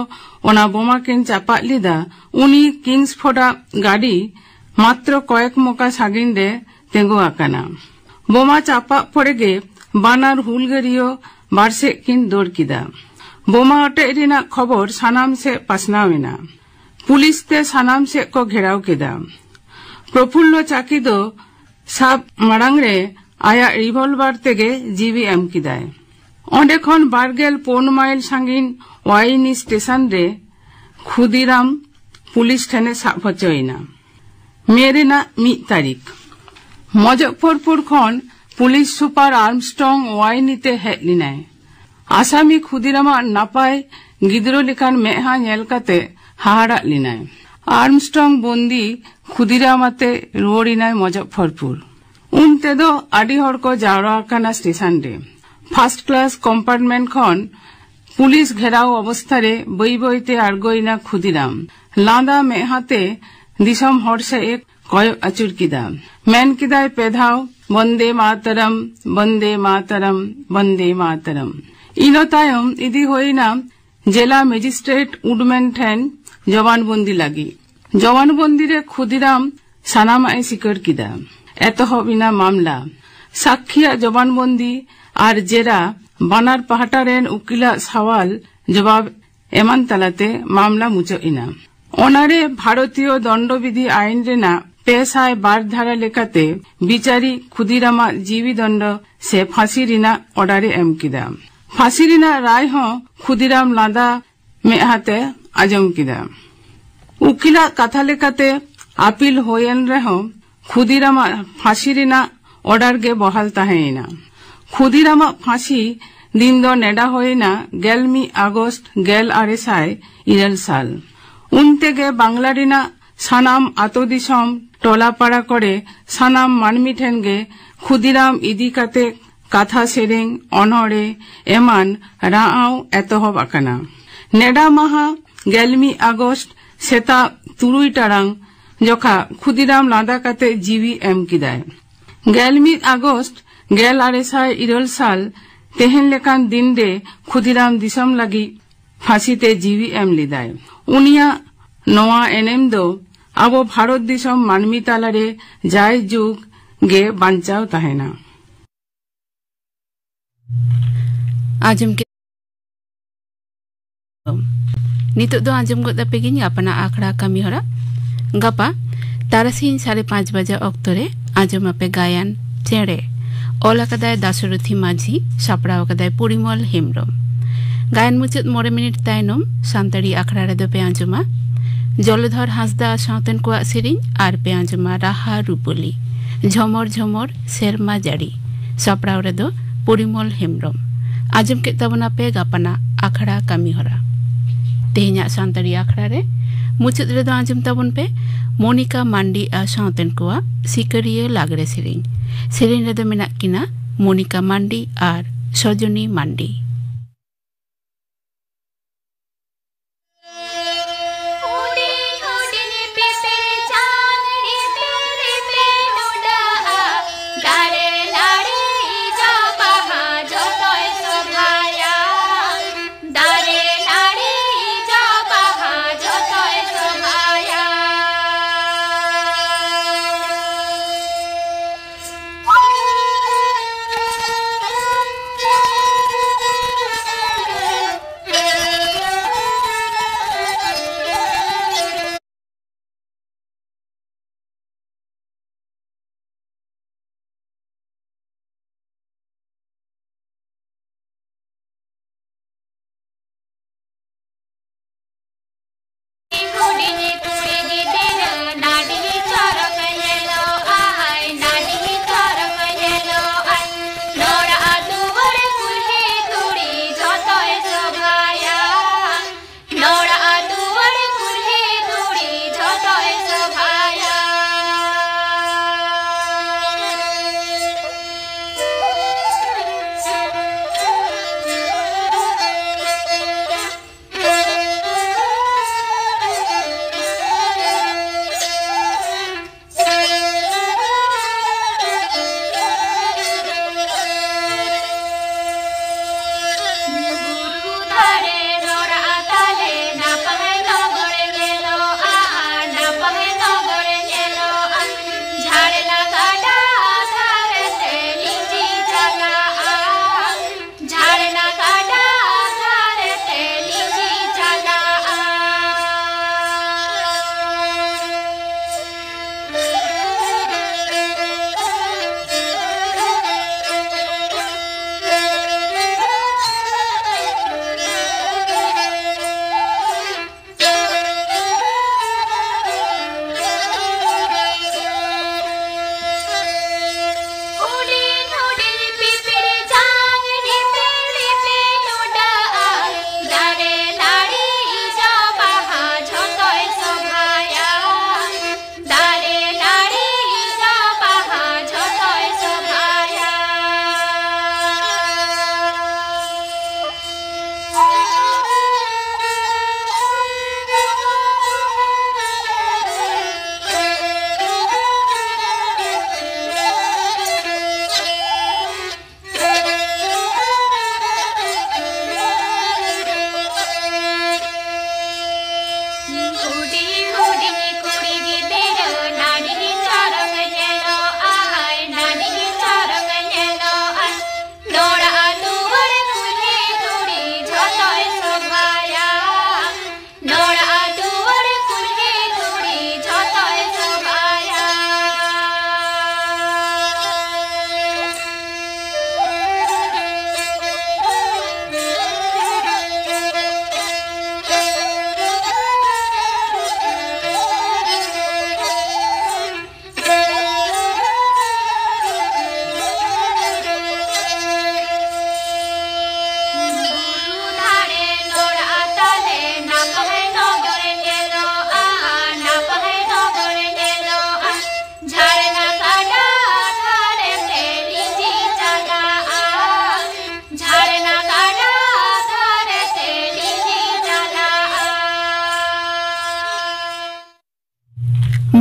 ᱚᱱᱟ ᱵᱳᱢᱟ ᱠᱤᱱ ᱪᱟᱯᱟᱫ ᱞᱮᱫᱟ, ᱩᱱᱤ ᱠᱤᱝᱥᱯᱷᱳᱨᱰ ᱟᱜ ᱜᱟᱹᱰᱤ ᱢᱟᱛᱨᱚ ᱠᱚᱭᱮᱠ ᱢᱚᱠᱟ ᱥᱟᱺᱜᱤᱧ ᱨᱮ ᱛᱤᱸᱜᱩ ᱟᱠᱟᱱᱟ᱾ ᱵᱳᱢᱟ ᱪᱟᱯᱟᱫ ᱯᱚᱨᱮ ᱜᱮ ᱵᱟᱱᱟᱨ ᱦᱩᱞᱜᱟᱹᱨᱤᱭᱟᱹ ᱵᱟᱨ ᱥᱮᱫ ᱠᱤᱱ ᱫᱟᱹᱲ ᱠᱮᱫᱟ᱾ ᱵᱳᱢᱟ ᱚᱴᱮᱡ ᱨᱮᱱᱟᱜ ᱠᱷᱚᱵᱚᱨ ᱥᱟᱱᱟᱢ ᱥᱮᱫ ᱯᱟᱥᱱᱟᱣ ᱮᱱᱟ᱾ ᱯᱩᱞᱤᱥ ᱛᱮ ᱥᱟᱱᱟᱢ ᱥᱮᱫ ᱠᱚ ᱜᱷᱮᱨᱟᱣ ᱠᱮᱫᱟ᱾ ᱯᱨᱚᱯᱷᱩᱞᱞᱚ ᱪᱟᱠᱤ ᱫᱚ ᱥᱟᱵ ᱢᱟᱲᱟᱝ ᱨᱮ ᱟᱭᱟᱜ ᱨᱤᱵᱷᱚᱞᱵᱟᱨ ᱛᱮᱜᱮ ᱡᱤᱣᱤ ᱮᱢ ᱠᱮᱫᱟᱭ᱾ ᱚᱸᱰᱮ ᱠᱷᱚᱱ ᱵᱟᱨᱜᱮᱞ ᱯᱩᱱ ᱢᱟᱭᱤᱞ ᱥᱟᱺᱜᱤᱧ ᱣᱟᱭᱤᱱᱤ ᱥᱴᱮᱥᱚᱱ ᱨᱮ ᱠᱷᱩᱫᱤᱨᱟᱢ ᱯᱩᱞᱤᱥ ᱴᱷᱮᱱᱮ ᱥᱟᱵ ᱦᱚᱪᱚᱭᱮᱱᱟ᱾ ᱢᱮ ᱨᱮᱱᱟᱜ ᱢᱤᱫ ᱛᱟᱹᱨᱤᱠᱷ, ᱢᱚᱡᱚᱯᱷᱚᱨᱯᱩᱨ ᱠᱷᱚᱱ ᱯᱩᱞᱤᱥ ᱥᱩᱯᱟᱨ ᱟᱨᱢᱥᱴᱨᱚᱝ ᱣᱟᱭᱤᱱᱤ ᱛᱮ ᱦᱮᱡ ᱞᱮᱱᱟᱭ᱾ ᱟᱥᱟᱢᱤ ᱠᱷᱩᱫᱤᱨᱟᱢᱟᱜ ᱱᱟᱯᱟᱭ ᱜᱤᱫᱽᱨᱟᱹ ᱞᱮᱠᱟᱱ ᱢᱮᱫᱦᱟ ᱧᱮᱞ ᱠᱟᱛᱮ ᱦᱟᱦᱟᱲᱟᱜ ᱞᱮᱱᱟᱭ᱾ ᱟᱨᱢᱥᱴᱨᱚᱝ ᱵᱚᱱᱫᱤ ᱠᱷᱩᱫᱤᱨᱟᱢ ᱟᱛᱮ ᱨᱩᱣᱟᱹᱲᱮᱱᱟᱭ ᱢᱚᱡᱚᱯᱷᱚᱨᱯᱩᱨ᱾ ᱩᱱ ᱛᱮᱫᱚ ᱟᱹᱰᱤ ᱦᱚᱲ ᱠᱚ ᱡᱟᱣᱨᱟ ᱟᱠᱟᱱᱟ ᱥᱴᱮᱥᱚᱱ ᱨᱮ᱾ ᱯᱷᱟᱨᱥᱴ ᱠᱞᱟᱥ ᱠᱚᱢᱯᱟᱨᱴᱢᱮᱱᱴ ᱠᱷᱚᱱ ᱯᱩᱞᱤᱥ ᱜᱷᱮᱨᱟᱣ ᱚᱵᱚᱥᱛᱷᱟ ᱨᱮ ᱵᱟᱹᱭ ᱵᱟᱹᱭ ᱛᱮ ᱟᱬᱜᱚᱭᱮᱱᱟ ᱠᱷᱩᱫᱤᱨᱟᱢ᱾ ᱞᱟᱸᱫᱟ ᱢᱮᱫᱦᱟ ᱛᱮ ᱫᱤᱥᱚᱢ ᱦᱚᱲ ᱥᱮᱫ ᱮ ᱠᱚᱭᱚᱜ ᱟᱹᱪᱩᱨ ᱠᱮᱫᱟ᱾ ᱢᱮᱱ ᱠᱮᱫᱟᱭ ᱯᱮ ᱫᱷᱟᱣ, "ᱵᱚᱱᱫᱮ ᱢᱟᱛᱟᱨᱟᱢ, ᱵᱚᱱᱫᱮ ᱢᱟᱛᱟᱨᱟᱢ, ᱵᱚᱱᱫᱮ ᱢᱟᱛᱟᱨᱟᱢ᱾" ᱤᱱᱟᱹ ᱛᱟᱭᱚᱢ ᱤᱫᱤ ᱦᱩᱭᱮᱱᱟ ᱡᱮᱞᱟ ᱢᱮᱡᱤᱥᱴᱨᱮᱴ ᱩᱰᱢᱮᱱ ᱴᱷᱮᱱ ᱡᱚᱵᱟᱱᱵᱚᱱᱫᱤ ᱞᱟᱹᱜᱤᱫ᱾ ᱡᱚᱵᱟᱱᱵᱚᱱᱫᱤ ᱨᱮ ᱠᱷᱩᱫᱤᱨᱟᱢ ᱥᱟᱱᱟᱢᱟᱜ ᱮ ᱥᱤᱠᱟᱹᱨ ᱠᱮᱫᱟ᱾ ᱮᱛᱚᱦᱚᱵ ᱮᱱᱟ ᱢᱟᱢᱞᱟ᱾ ᱥᱟᱠᱠᱷᱤᱭᱟᱜ ᱡᱚᱵᱟᱱᱵᱚᱱᱫᱤ ᱟᱨ ᱡᱮᱨᱟ, ᱵᱟᱱᱟᱨ ᱯᱟᱦᱴᱟ ᱨᱮᱱ ᱩᱠᱤᱞᱟᱜ ᱥᱟᱣᱟᱞ ᱡᱚᱵᱟᱵ ᱮᱢᱟᱱ ᱛᱟᱞᱟᱛᱮ ᱢᱟᱢᱞᱟ ᱢᱩᱪᱟᱹᱫ ᱮᱱᱟ᱾ ᱚᱱᱟᱨᱮ ᱵᱷᱟᱨᱚᱛᱤᱭᱚ ᱫᱚᱱᱰᱚᱵᱤᱫᱷᱤ ᱟᱭᱤᱱ ᱨᱮᱱᱟᱜ ᱯᱮ ᱥᱟᱭ ᱵᱟᱨ ᱫᱷᱟᱨᱟ ᱞᱮᱠᱟᱛᱮ ᱵᱤᱪᱟᱹᱨᱤ ᱠᱷᱩᱫᱤᱨᱟᱢᱟᱜ ᱡᱤᱣᱤ ᱫᱚᱱᱰᱚ ᱥᱮ ᱯᱷᱟᱸᱥᱤ ᱨᱮᱱᱟᱜ ᱚᱰᱟᱨ ᱮ ᱮᱢ ᱠᱮᱫᱟ᱾ ᱯᱷᱟᱸᱥᱤ ᱨᱮᱱᱟᱜ ᱨᱟᱭ ᱦᱚᱸ ᱠᱷᱩᱫᱤᱨᱟᱢ ᱞᱟᱸᱫᱟ ᱢᱮᱫᱦᱟ ᱛᱮ ᱟᱸᱡᱚᱢ ᱠᱮᱫᱟ᱾ ᱩᱠᱤᱞᱟᱜ ᱠᱟᱛᱷᱟ ᱞᱮᱠᱟᱛᱮ ᱟᱯᱤᱞ ᱦᱩᱭᱮᱱ ᱨᱮᱦᱚᱸ ᱠᱷᱩᱫᱤᱨᱟᱢᱟᱜ ᱯᱷᱟᱸᱥᱤ ᱨᱮᱱᱟᱜ ᱚᱰᱟᱨ ᱜᱮ ᱵᱚᱦᱟᱞ ᱛᱟᱦᱮᱸᱭᱮᱱᱟ᱾ ᱠᱷᱩᱫᱤᱨᱟᱢᱟᱜ ᱯᱷᱟᱸᱥᱤ ᱫᱤᱱ ᱫᱚ ᱱᱮᱰᱟ ᱦᱩᱭᱮᱱᱟ ᱜᱮᱞ ᱢᱤᱫ ᱟᱜᱚᱥᱴ ᱜᱮᱞ ᱟᱨᱮ ᱥᱟᱭ ᱤᱨᱟᱹᱞ ᱥᱟᱞ᱾ ᱩᱱ ᱛᱮᱜᱮ ᱵᱟᱝᱞᱟ ᱨᱮᱱᱟᱜ ᱥᱟᱱᱟᱢ ᱟᱛᱳ ᱫᱤᱥᱚᱢ, ᱴᱚᱞᱟ ᱯᱟᱲᱟ ᱠᱚᱨᱮ ᱥᱟᱱᱟᱢ ᱢᱟᱹᱱᱢᱤ ᱴᱷᱮᱱ ᱜᱮ ᱠᱷᱩᱫᱤᱨᱟᱢ ᱤᱫᱤ ᱠᱟᱛᱮ ᱠᱟᱛᱷᱟ, ᱥᱮᱨᱮᱧ, ᱚᱱᱚᱬᱦᱮ ᱮᱢᱟᱱ ᱨᱟᱜ ᱟᱣ ᱮᱛᱚᱦᱚᱵ ᱟᱠᱟᱱᱟ᱾ ᱱᱮᱰᱟ ᱢᱟᱦᱟ ᱜᱮᱞ ᱢᱤᱫ ᱟᱜᱚᱥᱴ ᱥᱮᱛᱟᱜ ᱛᱩᱨᱩᱭ ᱴᱟᱲᱟᱝ ᱡᱚᱠᱷᱟ ᱠᱷᱩᱫᱤᱨᱟᱢ ᱞᱟᱸᱫᱟ ᱠᱟᱛᱮ ᱡᱤᱣᱤ ᱮᱢ ᱠᱮᱫᱟᱭ᱾ ᱜᱮᱞ ᱢᱤᱫ ᱟᱜᱚᱥᱴ ᱜᱮᱞ ᱟᱨᱮ ᱥᱟᱭ ᱤᱨᱟᱹᱞ ᱥᱟᱞ ᱛᱮᱦᱮᱧ ᱞᱮᱠᱟᱱ ᱫᱤᱱ ᱨᱮ ᱠᱷᱩᱫᱤᱨᱟᱢ ᱫᱤᱥᱚᱢ ᱞᱟᱹᱜᱤᱫ ᱯᱷᱟᱸᱥᱤ ᱛᱮ ᱡᱤᱣᱤ ᱮᱢ ᱞᱮᱫᱟᱭ᱾ ᱩᱱᱤᱭᱟᱜ ᱱᱚᱣᱟ ᱮᱱᱮᱢ ᱫᱚ ᱟᱵᱚ ᱵᱷᱟᱨᱚᱛ ᱫᱤᱥᱚᱢ ᱢᱟᱹᱱᱢᱤ ᱛᱟᱞᱟᱨᱮ ᱡᱟᱭ ᱡᱩᱜᱽ ᱜᱮ ᱵᱟᱧᱪᱟᱣ ᱛᱟᱦᱮᱱᱟ᱾ ᱟᱸᱡᱚᱢ ᱠᱮᱫ ᱱᱤᱛᱚᱜ ᱫᱚ ᱟᱸᱡᱚᱢ ᱜᱚᱫ ᱟᱯᱮ ᱜᱤᱧ ᱜᱟᱯᱟᱱᱟᱜ ᱟᱠᱷᱲᱟ ᱠᱟᱹᱢᱤ ᱦᱚᱨᱟ᱾ ᱜᱟᱯᱟ ᱛᱟᱨᱟᱥᱤᱧ ᱥᱟᱲᱮ ᱯᱟᱸᱪ ᱵᱟᱡᱟ ᱚᱠᱛᱚ ᱨᱮ ᱟᱸᱡᱚᱢ ᱟᱯᱮ ᱜᱟᱭᱟᱱ ᱪᱮᱬᱮ᱾ ᱚᱞ ᱟᱠᱟᱫᱟᱭ ᱫᱟᱥᱚᱨᱚᱛᱷᱤ ᱢᱟᱹᱡᱷᱤ, ᱥᱟᱯᱲᱟᱣ ᱟᱠᱟᱫᱟᱭ ᱯᱚᱨᱤᱢᱚᱞ ᱦᱮᱢᱵᱨᱚᱢ᱾ ᱜᱟᱭᱟᱱ ᱢᱩᱪᱟᱹᱫ ᱢᱚᱬᱮ ᱢᱤᱱᱤᱴ ᱛᱟᱭᱱᱚᱢ ᱥᱟᱱᱛᱟᱲᱤ ᱟᱠᱷᱲᱟ ᱨᱮᱫᱚ ᱯᱮ ᱟᱸᱡᱚᱢᱟ ᱡᱚᱞᱚᱫᱷᱚᱨ ᱦᱟᱸᱥᱫᱟ ᱥᱟᱶᱛᱮᱱ ᱠᱚᱣᱟᱜ ᱥᱮᱨᱮᱧ ᱟᱨ ᱯᱮ ᱟᱸᱡᱚᱢᱟ ᱨᱟᱦᱟ ᱨᱩᱯᱟᱹᱞᱤ, ᱡᱷᱚᱢᱚᱨ ᱡᱷᱚᱢᱚᱨ ᱥᱮᱨᱢᱟ ᱡᱟᱹᱲᱤ᱾ ᱥᱟᱯᱲᱟᱣ ᱨᱮᱫᱚ ᱯᱚᱨᱤᱢᱚᱞ ᱦᱮᱢᱵᱨᱚᱢ᱾ ᱟᱸᱡᱚᱢ ᱠᱮᱫ ᱛᱟᱵᱚᱱᱟᱯᱮ ᱜᱟᱯᱟᱱᱟᱜ ᱟᱠᱷᱲᱟ ᱠᱟᱹᱢᱤ ᱦᱚᱨᱟ᱾ ᱛᱮᱦᱮᱧᱟᱜ ᱥᱟᱱᱛᱟᱲᱤ ᱟᱠᱷᱲᱟ ᱨᱮ ᱢᱩᱪᱟᱹᱫ ᱨᱮᱫᱚ ᱟᱸᱡᱚᱢ ᱛᱟᱵᱚᱱ ᱯᱮ ᱢᱚᱱᱤᱠᱟ ᱢᱟᱱᱰᱤ ᱟᱨ ᱥᱟᱶᱛᱮᱱ ᱠᱚᱣᱟᱜ ᱥᱤᱠᱟᱹᱨᱤᱭᱟᱹ ᱞᱟᱜᱽᱲᱮ ᱥᱮᱨᱮᱧ᱾ ᱥᱮᱨᱮᱧ ᱨᱮᱫᱚ ᱢᱮᱱᱟᱜ ᱠᱤᱱᱟ ᱢᱚᱱᱤᱠᱟ ᱢᱟᱱᱰᱤ ᱟᱨ ᱥᱚᱡᱚᱱᱤ ᱢᱟᱱᱰᱤ᱾ ᱦᱩᱰᱤᱧ ᱦᱩᱰᱤᱧ ᱯᱤᱯᱤᱲ ᱪᱟᱸᱫᱽ ᱨᱤᱯᱤᱲ ᱨᱤᱯᱤᱲ ᱩᱰᱟᱹᱜᱼᱟ, ᱫᱟᱨᱮ ᱱᱟᱹᱲᱤ ᱡᱚ ᱵᱟᱦᱟ ᱡᱚᱛᱚᱭ ᱥᱚᱵᱷᱟᱭᱟ, ᱫᱟᱨᱮ ᱱᱟᱹᱲᱤ ᱡᱚ ᱵᱟᱦᱟ ᱡᱚᱛᱚᱭ ᱥᱚᱵᱷᱟᱭᱟ᱾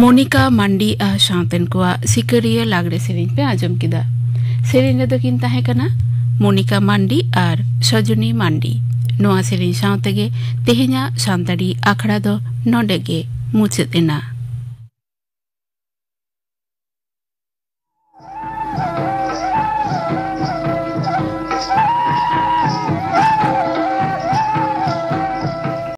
ᱢᱚᱱᱤᱠᱟ ᱢᱟᱱᱰᱤ ᱟᱨ ᱥᱟᱶᱛᱮᱱ ᱠᱚᱣᱟᱜ ᱥᱤᱠᱟᱹᱨᱤᱭᱟᱹ ᱞᱟᱜᱽᱲᱮ ᱥᱮᱨᱮᱧ ᱯᱮ ᱟᱸᱡᱚᱢ ᱠᱮᱫᱟ᱾ ᱥᱮᱨᱮᱧ ᱨᱮᱫᱚ ᱠᱤᱱ ᱛᱟᱦᱮᱸ ᱠᱟᱱᱟ ᱢᱚᱱᱤᱠᱟ ᱢᱟᱱᱰᱤ ᱟᱨ ᱥᱚᱡᱚᱱᱤ ᱢᱟᱱᱰᱤ᱾ ᱱᱚᱣᱟ ᱥᱮᱨᱮᱧ ᱥᱟᱶ ᱛᱮᱜᱮ ᱛᱮᱦᱮᱧᱟᱜ ᱥᱟᱱᱛᱟᱲᱤ ᱟᱠᱷᱲᱟ ᱫᱚ ᱱᱚᱰᱮ ᱜᱮ ᱢᱩᱪᱟᱹᱫ ᱮᱱᱟ᱾